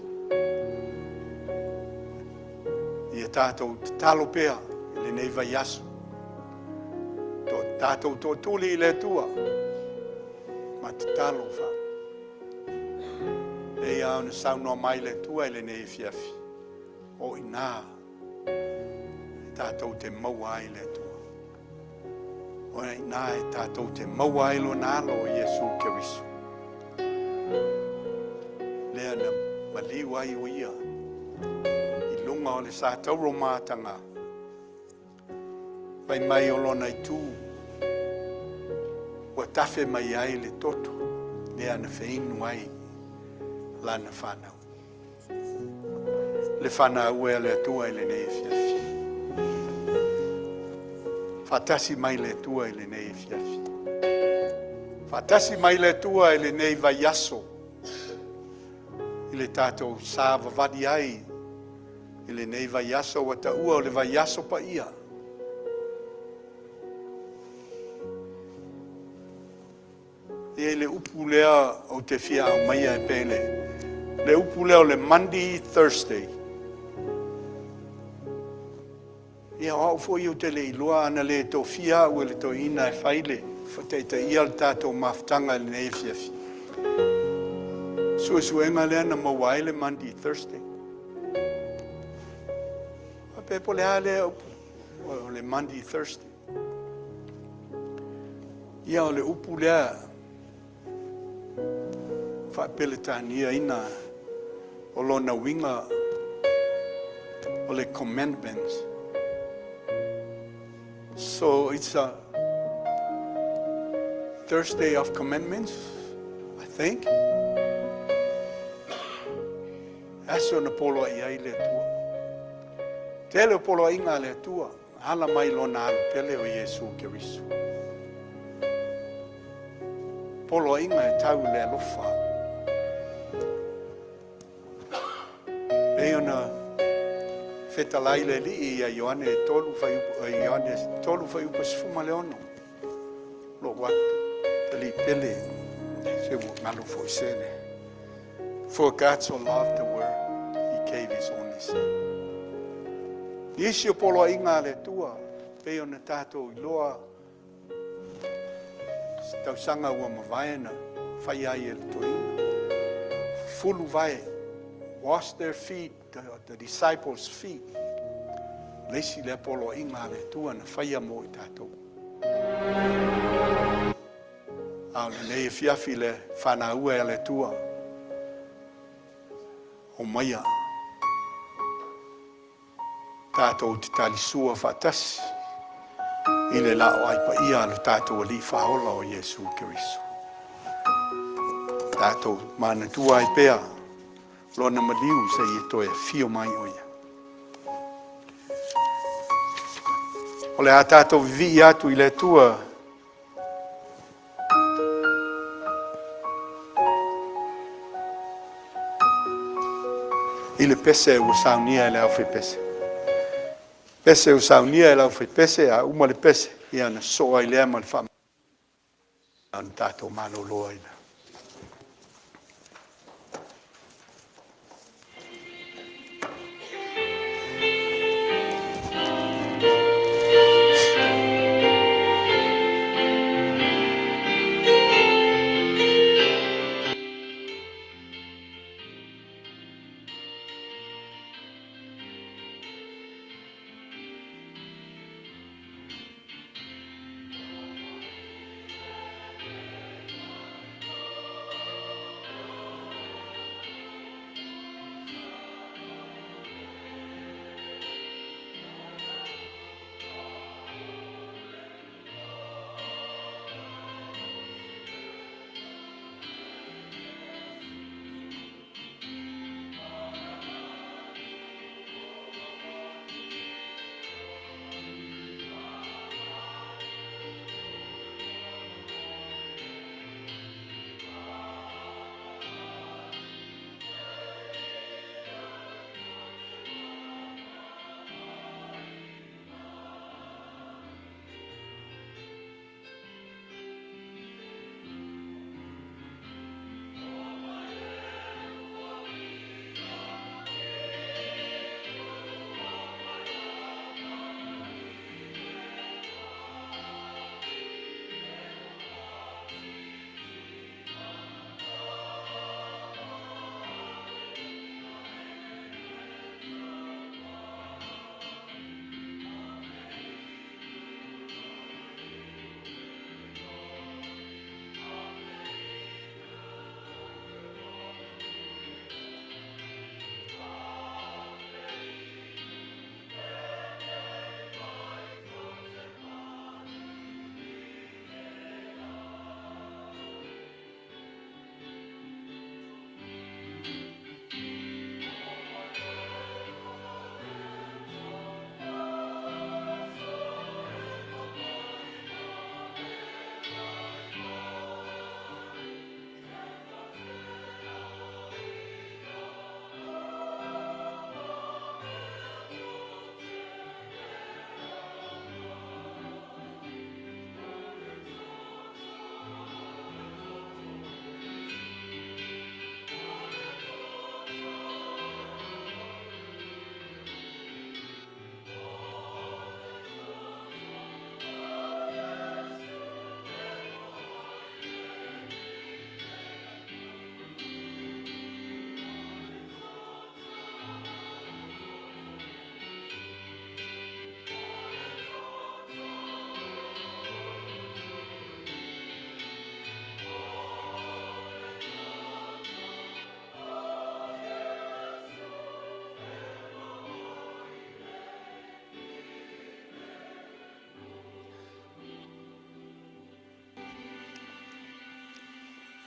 Ia tatou tatalo pea i lenei vaiaso. To, tatou toatuli i le Atua ma tatalo fa. E ia ona saunoa mai le Atua i lenei afiafi. O ina e tatou te maua ai le Atua. O i ina e tatou te maua ai lona alo o Iesu Keriso. Lea na maliu ai o ia i luga o le satauro mataga. Fai mai o lona itu ua tafe mai ai le toto lea na feinu ai lana fanau. Le fanau e a le Atua i lenei afiafi. Faatasi mai le Atua i lenei afiafi. Faatasi mai le Atua i lenei vaiaso i le tatou savavali ai i lenei vaiaso ua taua o le vaiaso paia. E i ai le upu lea ou te fia aumaia e pei le, le upu lea o le Monday Thursday. Ia o au foi ou te le iloa ana le tofia au e le toeaina e fai le taitaia le tatou mafutaga i lenei afiafi. Suesuega lea na maua ai le Maundy Thursday. Faapea po o le a lea upu o le Maundy Thursday. Ia o le upu lea faa-Peretaniaina o lona uiga o le commandments. So it's a Thursday of commandments, I think. Aso na poloai ai le Atua. Tele o poloaiga a le Atua, ala mai lona alo pele o Iesu Keriso. Poloaiga e tau i le alofa. Pei ona fetalai le Alii ia Ioane 3 fuaiupu Ioane 3 fuaiupu 16. Lou atalii pele se ua galo foi se. For God so loved the world, he gave his only son. Nisi o poloaiga a le Atua, pei ona tatou iloa se tausaga ua mavae na fai ai e le toeaina. Fulu vae, wash their feet, the disciples' feet. Le isi lea poloaiga a le Atua na faia mo i tatou. A o lenei afiafi le fanaua e le Atua. O maia. Tatou te talisua faatasi i le laoai paia a le tatou Alii Faaola o Iesu Keriso. Tatou manatua ai pea lona maliu seia toe afio mai o ia. O le a tatou vivii atu i le Atua i le pese ua saunia e le aufaipese. Pese ua saunia e le aufaipese, a uma le pese, ia na sosoo ai lea ma le faa ona tatou malolo ai lea.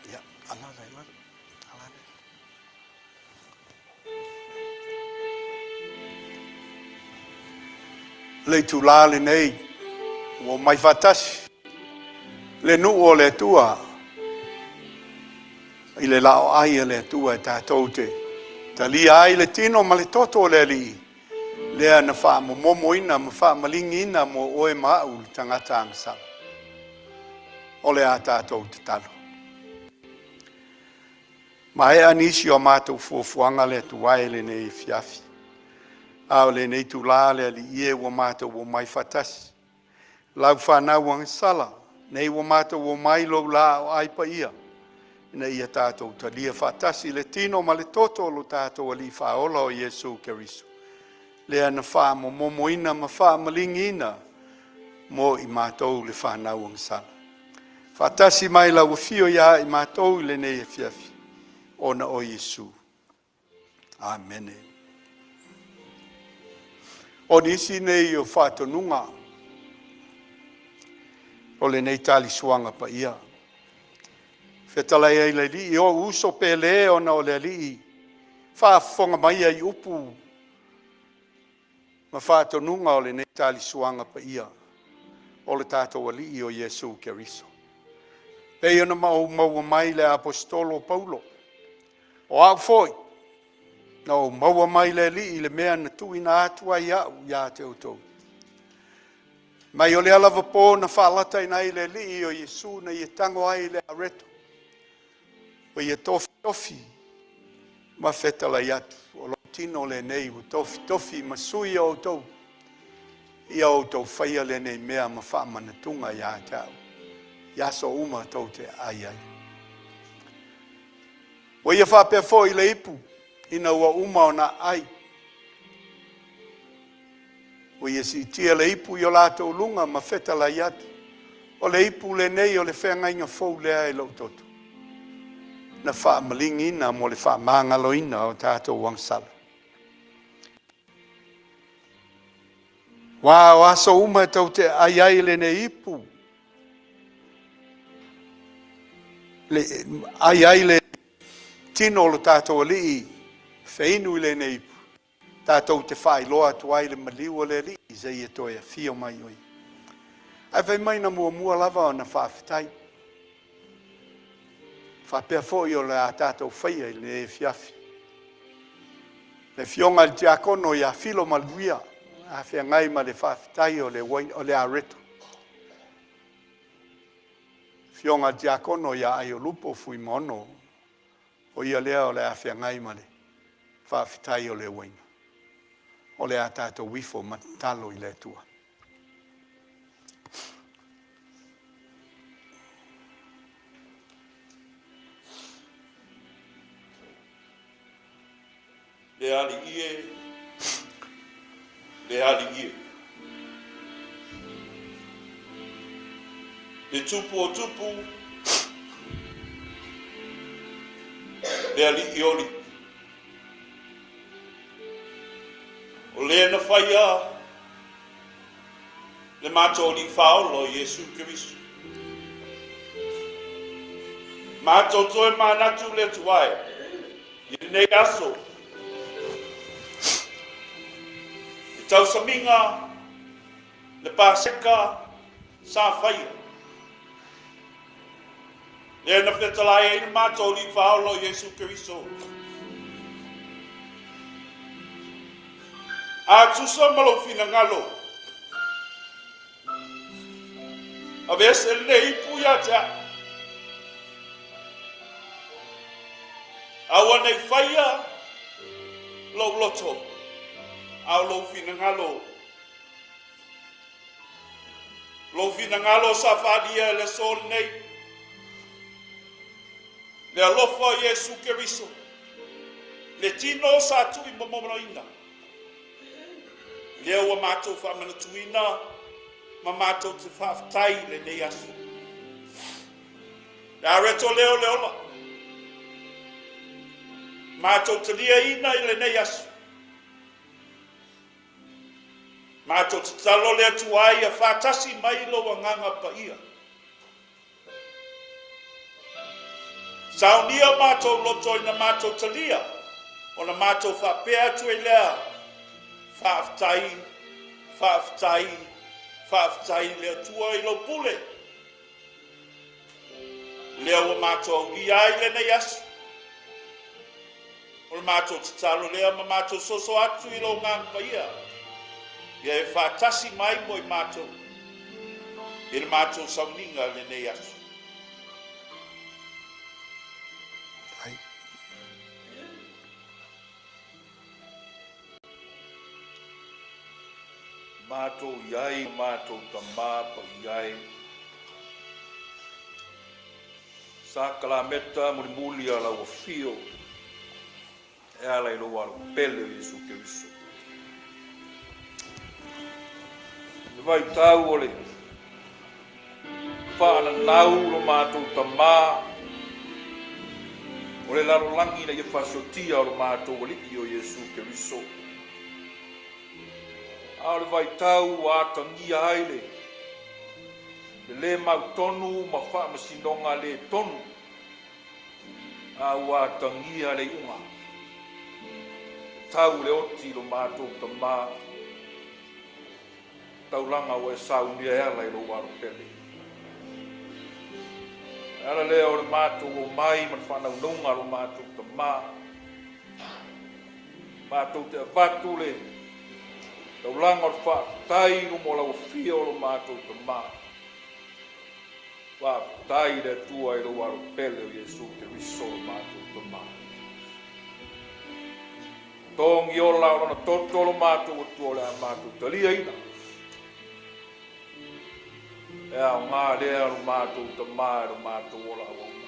Ia, ala la i lalo. Ala la. Le itulā lenei ua omai faatasi le nuu o le Atua i le laoai a le Atua e tatou te talia ai le tino ma le toto o le Alii lea na faamomomoina ma faamaligiina mo oe ma au le tagata agasala. O le a tatou tatalo. Maea nisi o a matou fuafuaga le Atua e i lenei afiafi, a o lenei itulā le Alii e ua matou omai faatasi. Lau fanau agasala, nei ua matou omai i lou laoai paia, ina ia tatou talia faatasi le tino ma le toto o lo tatou Alii Faaola o Iesu Keriso, lea na faamomomoina ma faamaligiina mo i matou le fanau agasala. Faatasi mai lau afio ia i matou i lenei afiafi, ona o Iesu. Amene. O nisi nei o faatonuga o lenei talisuaga paia. Fetalai ai le Alii, o ou uso pele ona o le Alii, faafofoga mai ai upu ma faatonuga o lenei talisuaga paia o le tatou Alii o Iesu Keriso. Pei ona ou maua mai le Aposetolo o Paulo, o au foi, na ou maua mai le Alii i le mea na tuuina atu ai au ia te outou. Mai o lea lava pō na faalataina ai le Alii o Iesu na ia tago ai le areto, ua ia tofitofi ma fetalai atu, o lou tino lenei ua tofitofi ma sui o outou, ia outou faia lenei mea ma faamanatuga ia te au, i aso uma tou te ai ai. Ua ia faapea foi le ipu, ina ua uma ona ai, ua ia siitia le ipu i o latou luga ma fetalai atu, o le ipu lenei o le feagaiga fou lea i lou toto, na faamaligiina mo le faamagaloina o tatou agasala. Aua o aso uma e tou te ai ai lenei ipu, le, ai ai le tino o lo tatou Alii feinu i lenei ipu, tatou te faailoa atu ai le maliu o le Alii seia toe afio mai o ia. Ae fai mai na muamua lava ona faafetai. Faapea foi o le a tatou faia i lenei afiafi. Le afioga i le tiakono ia Filo Maluia, a feagai ma le faafetai o le, o le areto. Afioga i le tiakono ia Aiolupo Fuimaono, o ia lea o le a feagai ma le faafetai o le uaina. O le a tatou ifo ma tatalo i le Atua. Le Alii e, le Alii e. Le Tupu o Tupu, le Alii o Alii. O le na faia le matou Alii Faaola o Iesu Keriso. Matou toe manatu le Atua e i lenei aso i tausamiga le Paseka sa faia. Lea na fetalai ai le matou Alii Faaola o Iesu Keriso. A tusa ma lou finagalo, aveese lenei ipu ia te au. Aua nei faia lou loto, a o lou finagalo. Lou finagalo sa faaalia i le aso lenei, le alofa o Iesu Keriso, le tino sa tuuimomonoina, lea ua matou faamanatuina ma matou te faafetai i lenei aso. Le areto lea o le ola, matou taliaina i lenei aso. Matou tatalo le Atua ia faatasi mai lou Agaga Paia. Saunia o matou loto ina matou talia, ona matou faapea atu ai lea, Faafetai, faafetai, faafetai i le Atua i lou pule. Lea ua matou aulia ai lenei aso. O le matou tatalo lea ma matou soso atu i lou Agaga Paia, ia e faatasi mai mo i matou i le matou sauniga i lenei aso. Matou i ai, matou Tama Paia e. Sakalameta mulimuli a lau afio e ala i lou alo pele o Iesu Keriso. Le vaitau o le faananau lo matou Tama o le lalolagi ina ia faasiotia o lo matou Alii o Iesu Keriso. A o le vaitau ua atagia ai le le lē mautonu ma faamasinoga lē tonu, a ua atagia le iuga e tau le oti i lo matou Tama, taulaga ua e saunia e ala i lou Alo pele. E ala lea o le matou omai ma le faanaunauga a lo matou Tama, matou te avatu le taulaga o le faafetai i luma o lau afio o lo matou Tama. Faafetai i le Atua i lou Alo pele o Iesu Keriso lo matou Tama. Togi ola o lona toto lo matou Atua o le a matou taliaina. E aoga lea lo matou Tama i lo matou ola auauna.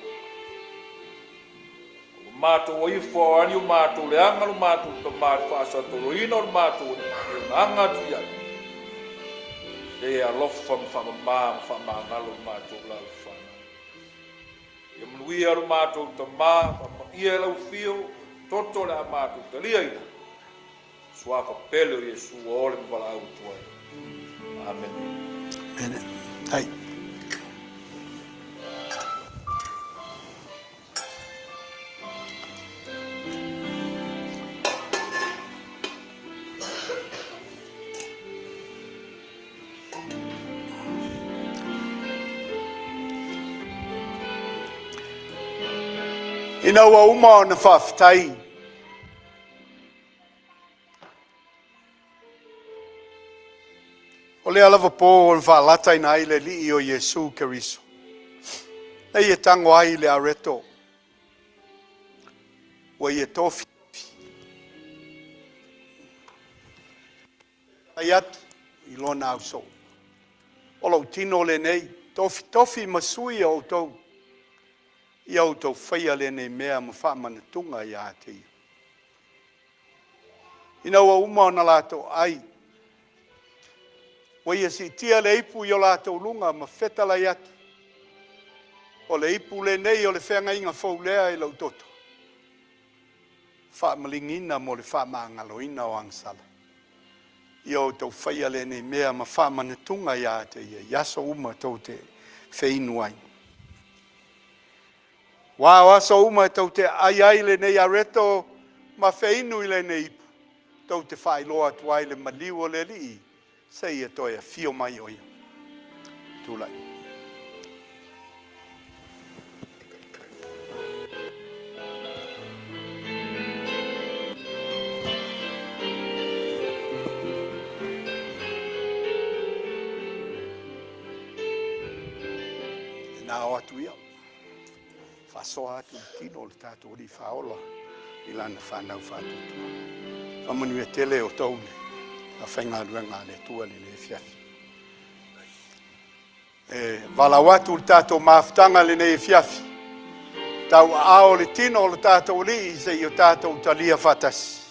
Ua matou aifo o ani o matou leaga lo matou Tama i le faasatoloina o le matou Alii e ona aga atu i ai. Le alofa ma faamama ma faamagalo lo matou lau fanau. Ia manuia lo matou Tama, faapaia e lau afio, toto le a matou taliaina. Suafa pele o Iesu ua ole ma valaau atu ai. Amene. Amene. Hai. Ina ua uma ona faafetai O lea lava po na faalataina ai le Alii o Iesu Keriso, na ia tago ai le areto, ua ia tofi ai atu i lona ausoo. O lou tino lenei, tofitofi ma sui o outou, ia outou faia lenei mea ma faamanatuga ia te ia. Ina ua uma ona latou ai, ua ia siitia le ipu i o latou luga ma fetalai atu, o le ipu lenei o le feagaiga fou lea i lou toto, faamalingina mo le faamagaloina o agasala. Ia outou faia lenei mea ma faamanatuga ia te ia i aso uma tou te feinu ai. Aua o aso uma e tou te ai ai lenei areto ma feinu i lenei ipu, tou te faailoa atu ai le maliu o le Alii seia toe afio mai o ia. Tulai. Na o atu ia. Faasoa atu le tino o le tatou Alii Faaola i lana fanau faatuatua. Faamanuia tele o tou le faigaluega a le Atua lenei afiafi. E valaau atu le tatou mafutaga lenei afiafi, tauaao le tino o le tatou Alii seia o tatou talia faatasi.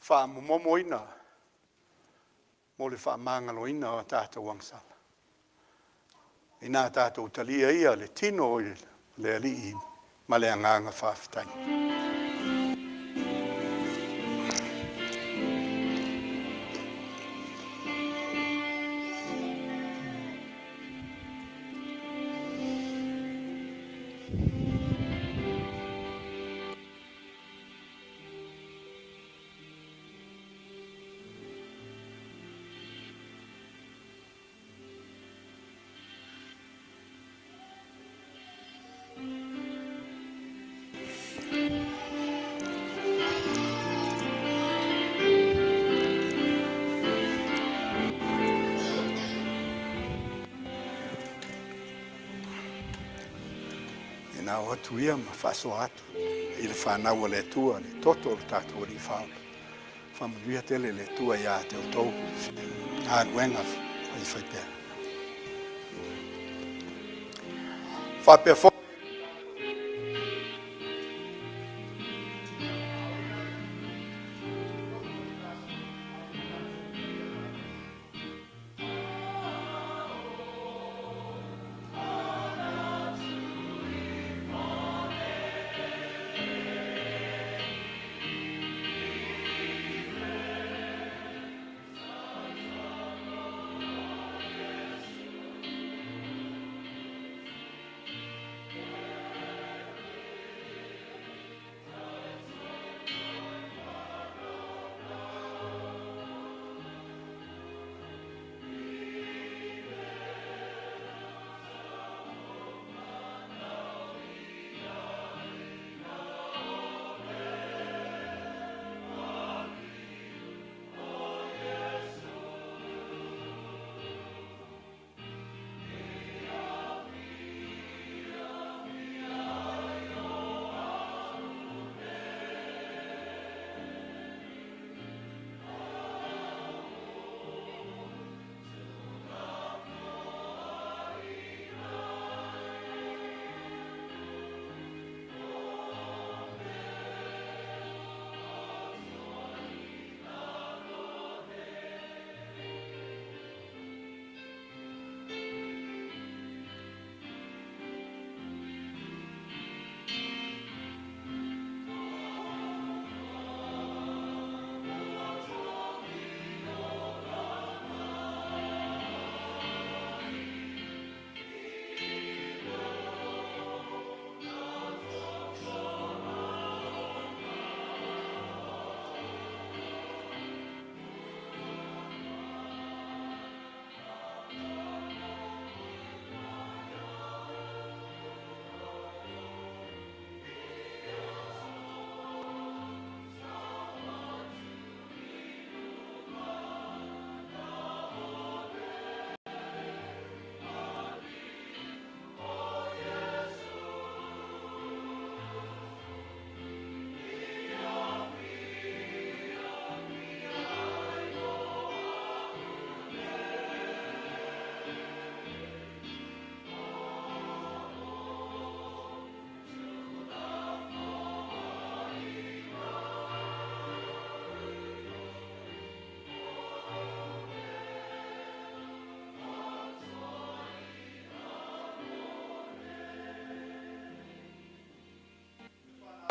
Faamomomoina mo le faamagaloina o a tatou agasala. Inā tatou talia ia le tino o le Alii ma le agaga faafetai. Ina o atu ia ma faasoa atu i le fanau a le Atua, le toto o le tatou Alii Faaola. Faamanuia tele le Atua ia te outou galuega faifaipea. Faapea foi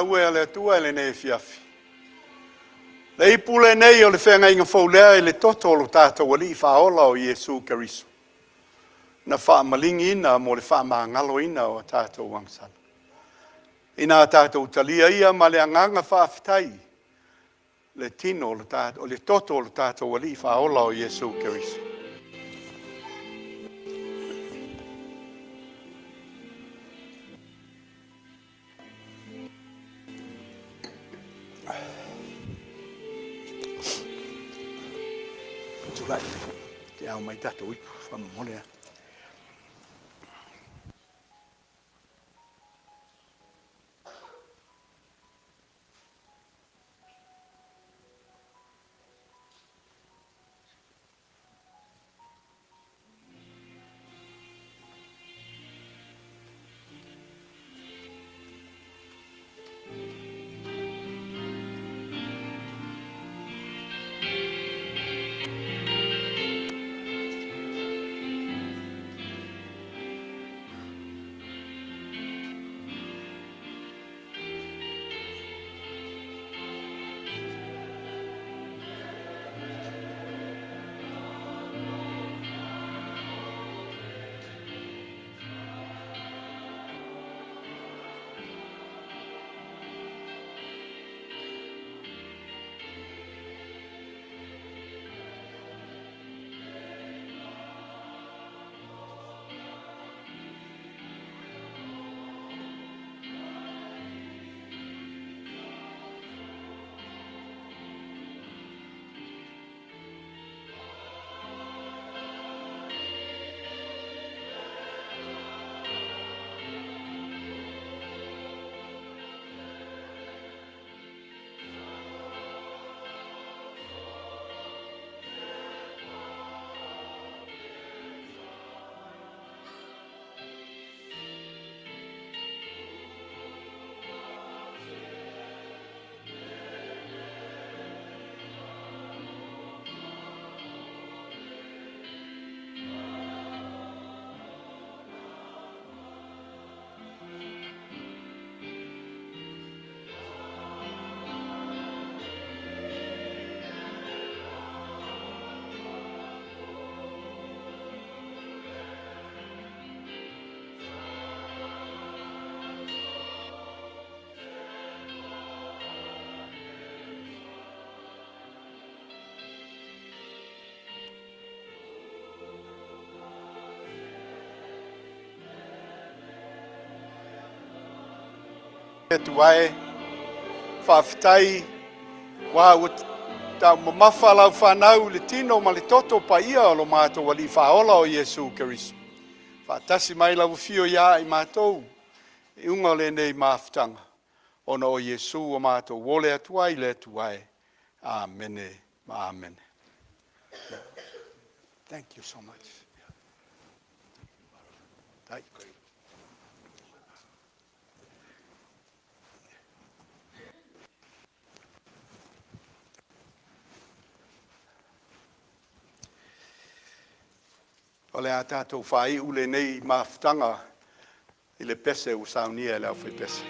Aue a le Atua i lenei afiafi. Le ipu lenei o le feagaiga fou lea i le toto o lo tatou Alii Faaola o Iesu Keriso, na faamaligiina mo le faamagaloina o a tatou agasala. Ina tatou talia ia ma le agaga faafetai le tino o le, o le toto o le tatou Alii Faaola o Iesu Keriso. Tulai, te ao mai tatou ipu, whamamole a. Atua e, faafetai ua ua taumamafa lau fanau i le tino ma le toto paia o lo matou Alii Faaola o Iesu Keriso. Faatasi mai lau afio ia i matou i uga o lenei mafutaga, ona o Iesu ua matou ole atu ai le Atua e. Amene ma amene. Thank you so much. Thank you. O le a tatou faaiu lenei mafutaga i le pese ua saunia e le aufaipese.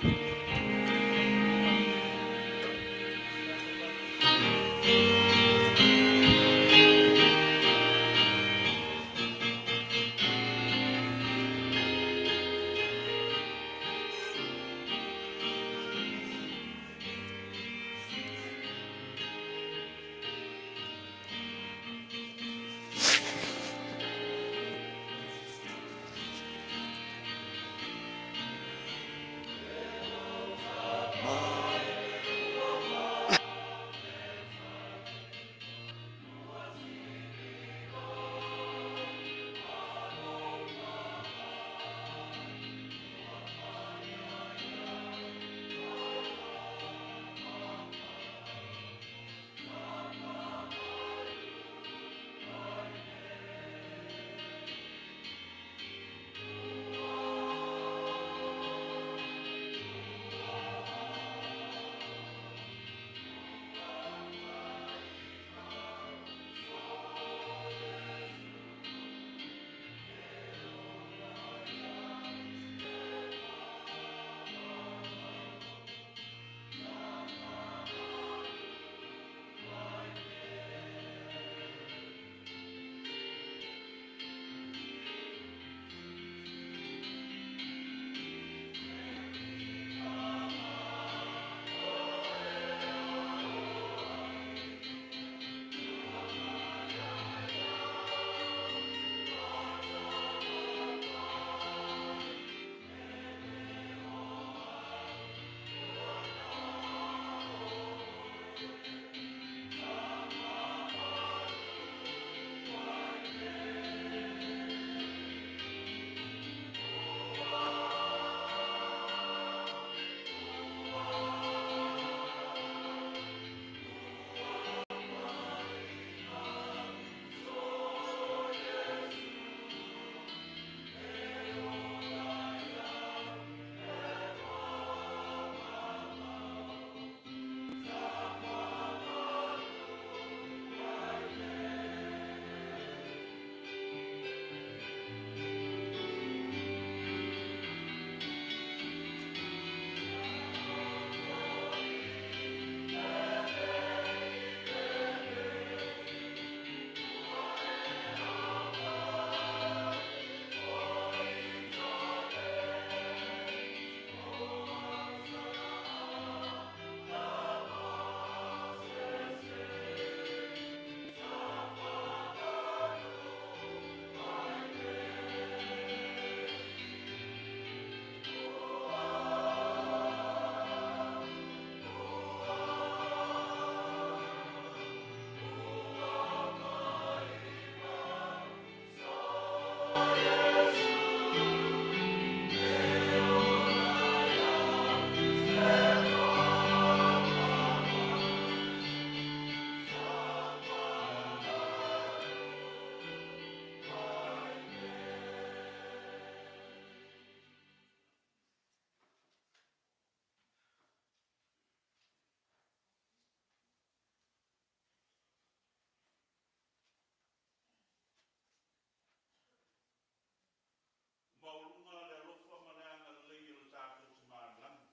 Maualuga le alofa ma le agalelei o le tatou Tama i le Lagi,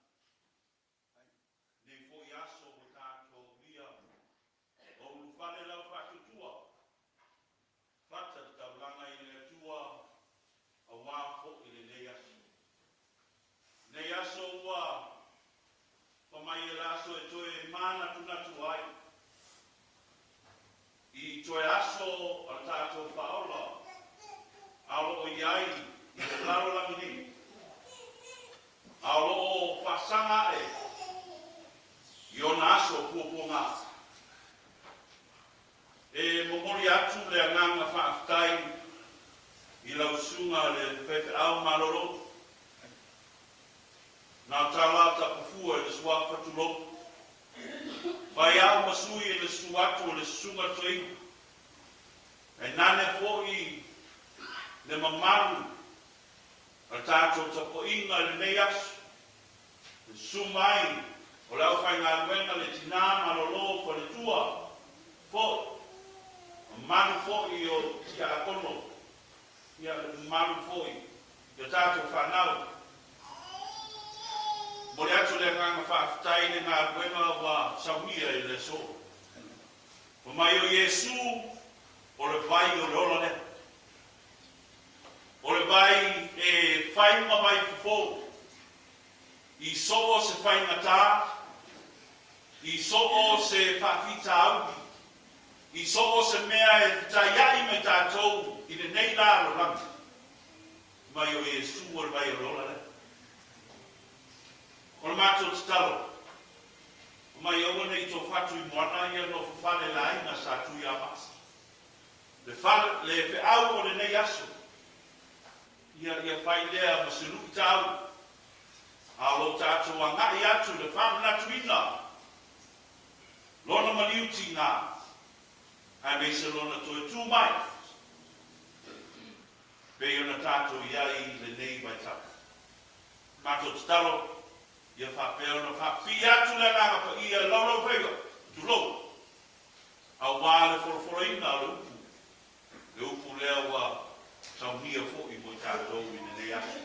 lenei foi aso ua tatou aulia, ua ulufale lau faatuatua, fata le taulaga i le Atua aua foi lenei aso. Lenei aso ua fai mai e le aso e toe manatunatu ai i toe aso a le tatou Faaola a o lo o i ai i le lalolagi nei, a o lo o faasaga ae i ona aso puapuaga. E momoli atu le agaga faafetai i lau susuga le faifeau malolo, na tala tapafua i le suafa tulou, fai au ma sui i le susu atu o le susuga toeaina, ae nane foi le mamalu o le tatou tapuaiga i lenei aso, le susu mai o le aufaigaluega le tina malolo faletua foi, mamalu foi o tiakono, ia le mamalu foi i o tatou fanau. Momoli atu le agaga faafetai i le galuega ua saunia i le aso. Fai mai o Iesu o le vai o le ola lea. O le vai e fai ma vai fofo i so o se faigata, i so o se faafitauli, i so o se mea e fetaiai ma i tatou i lenei lalolagi. Mai o Iesu o le vai o le ola lea. O le matou tatalo, mai aua ne i tofatu i moana ia nofo fale le aiga sa Tuiamaa. Le fale, le feau o lenei aso, ia ia fai lea ma se luitau, a o lo tatou agai atu i le faamanatuina lona maliu tiga, aemaise lona toe tu mai, pei ona tatou i ai i lenei vaitau. Matou tatalo, ia faapea ona faapipii atu le Agaga Paia i laulaufaiva, tulou, aua le folafolaina o le upu, le upu lea ua saunia foi mo i tatou i lenei aso.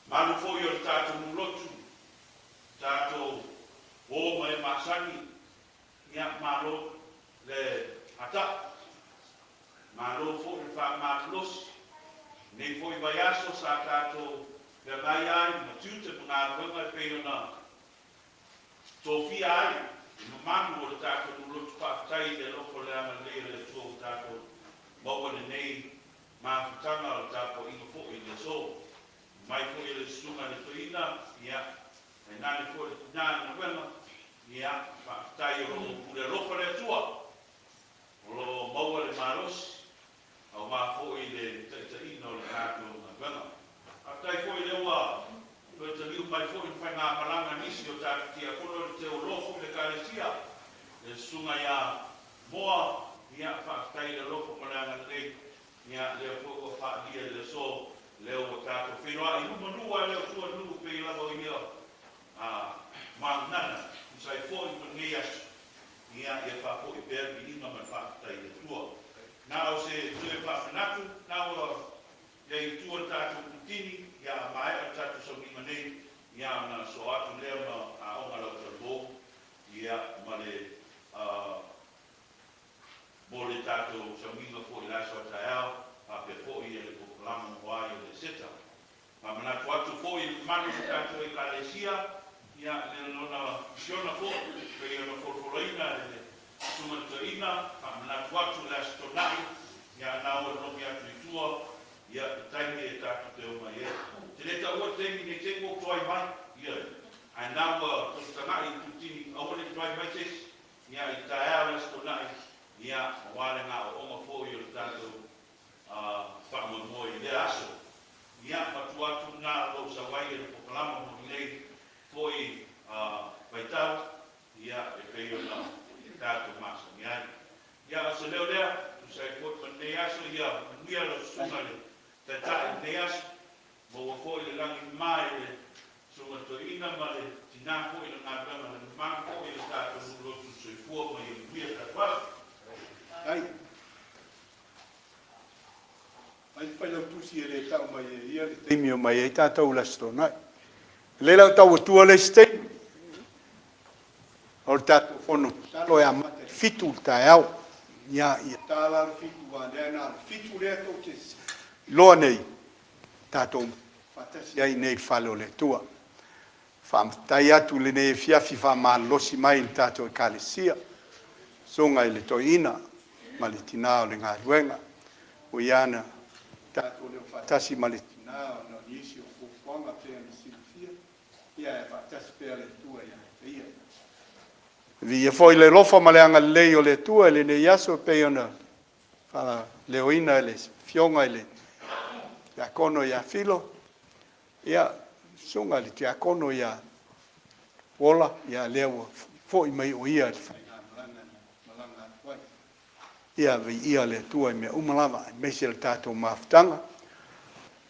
Malu foi o le tatou nuu lotu, tatou o ma e masani, ia malo le ataʻu, malo foi le faamalolosi. Nei foi vaiaso sa tatou feagai ai ma tiute ma galuega e pei ona tofia ai i mamalu o le tatou nuu lotu. Faafetai i le alofa o le agalelei o le Atua ua tatou maua lenei mafutaga o le tapuaiga foi i le aso. Mai foi e le susuga i le toeaina, ia, tainane foi le tina i le galuega, ia, faafetai o lo o pule alofa le Atua, o lo o maua le malosi, aua foi le taitaiga o le tatou galuega. Faafetai foi lea ua toe taliu mai foi le faigamalaga nisi o tatou tiakono i le teualoa foi le Ekalesia, le susuga ia Moa, ia, faafetai i le alofa ma le agalelei, ia, lea foi ua faaalia i le aso, lea ua tatou feiloai i luma nuu ae le o tua nuu pei lava o ia magunana, tusa ai foi ma lenei aso, ia, ia faafoi pea le viiga ma le faafetai i le Atua. Na o se toe faamanatu, na ua ia i tua le tatou putini, ia a maea le tatou sauniga nei, ia ona soo atu lea ma aoga lautalomou, ia ma le mo le tatou sauniga foi i le aso a taeao, faapea foi ia le polokalama mo ai o le Eseta. Faamanatu atu foi i le mamalu o le tatou Ekalesia, ia le lona misiona foi, pei ona folafolaina e le susuga i le toeaina, faamanatu atu le Aso Toonai, ia na ua nomi atu i tua, ia le taimi e tatou te omai ai. Te le taua le taimi nei te i ua ou toai mai, ia, ae na ua tositagaʻi i Putini, aua ne i toai mai se isi, ia i taeao le Aso Toonai, ia, aua le gaoaoga foi o le tatou faamoemoe i lea aso. Ia, matua atu lena o lou sau ai e le polokalama mo lenei foi vaitau, ia, e pei ona tatou masani ai. Ia, o se leo lea, tusa ai foi ma lenei aso, ia manuia lau susuga i le Taitai i lenei aso, maua foi le lagi mama i le susuga toeaina ma le tina foi i le galuega, le mamalu foi i le tatou nuu lotu soifua ma ia manuia tatou aso. Ai. Ai le failautusi e le tau mai e ia le taimi o mai ai tatou i le Aso Toonai. O lea la o tau atua le isi taimi o le tatou fono tatalo e amata i le 7 i le taeao. Ia, ia ta la le 7 aua lea na o le 7 lea tou te iloa nei tatou faatasi ai nei i le fale o le Atua. Faafetai atu i lenei afiafi faamalolosi mai i le tatou Ekalesia, susuga i le toeaina ma le tina o le galuega. Ua ia na tatou leo faatasi ma le tina ona o nisi o fuafuaga pei ona silafia. Ia, e faatasi pea le Atua ia te ia. Viia foi le alofa ma le agalelei o le Atua i lenei aso e pei ona faaleoina e le Afioga i le Tiakono ia Filo, ia, susuga i le Tiakono ia Uola, ia lea ua foi mai o ia i le faigamalaga na malaga atu ai. Ia, viia le Atua i mea uma lava, aemaise le tatou mafutaga.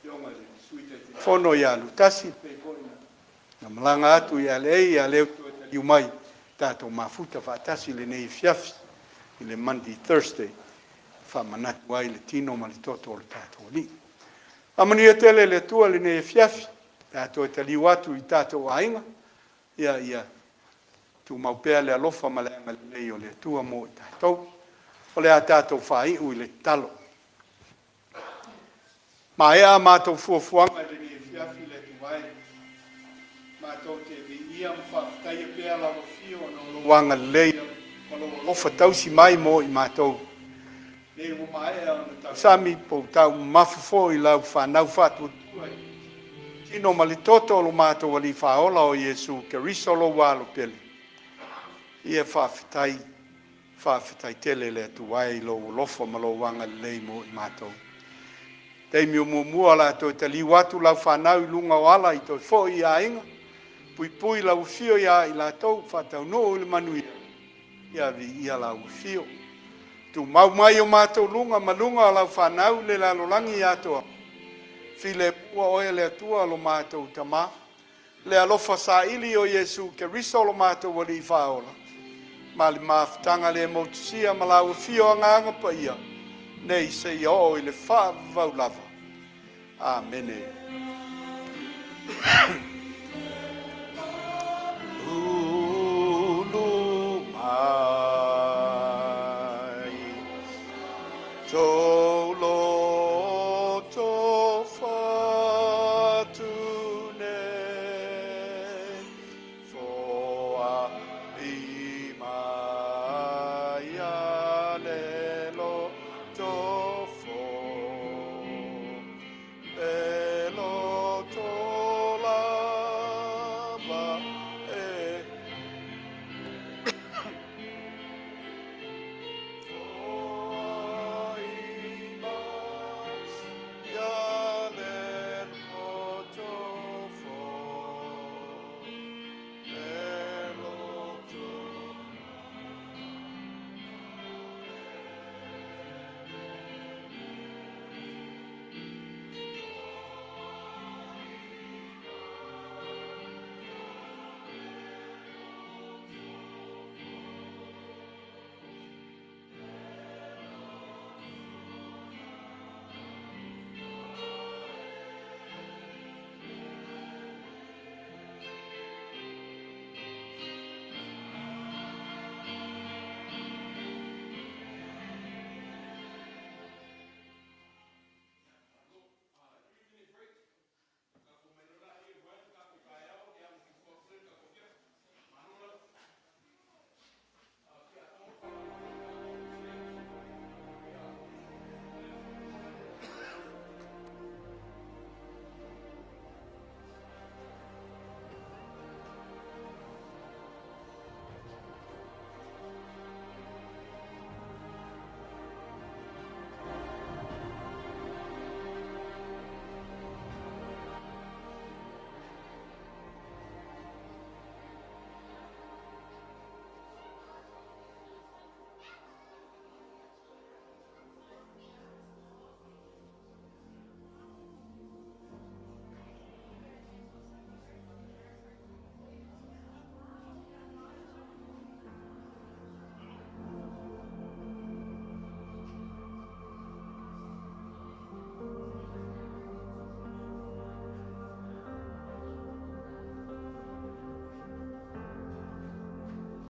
Afioga i le Sui Taitaifono ia Lutasi, pei foi ona malaga atu i LA, ia lea ua toe taliu mai, tatou mafuta faatasi i lenei afiafi i le Monday Thursday, faamanatu ai le tino ma le toto o le tatou Alii. Faamanuia tele le Atua i lenei afiafi, pe a toe taliu atu i tatou aiga, ia ia tumau pea le alofa ma le agalelei o le Atua mo i tatou. O le a tatou faaiu i le tatalo. Maea a matou fuafuaga i lenei afiafi le Atua e, matou te viia ma faafetaia pea lau afio ona o lou agalelei ma lou alofa tausi mai mo i matou. Nei ua maea ona tausami po o taumamafa foi i lau fanau faatuatua i le tino ma le toto o lo matou Alii Faaola o Iesu Keriso lou Alo pele. Ia faafetai, faafetai tele le Atua e i lou alofa ma lou agalelei mo i matou. Taimi o muamua o le a toe taliu atu lau fanau i luga o ala i toe foi i aiga, puipui lau afio ia i latou, faataunuu i le manuia, ia viia lau afio. Tumau mai o matou luga ma luga o lau fanau i le lalolagi atoa, filemu oe le Atua lo matou Tamā. Le alofa saili o Iesu Keriso lo matou Alii Faaola, ma le mafutaga le motusia ma lau afio Agaga Paia, nei seia oo i le faavavau lava. Amene.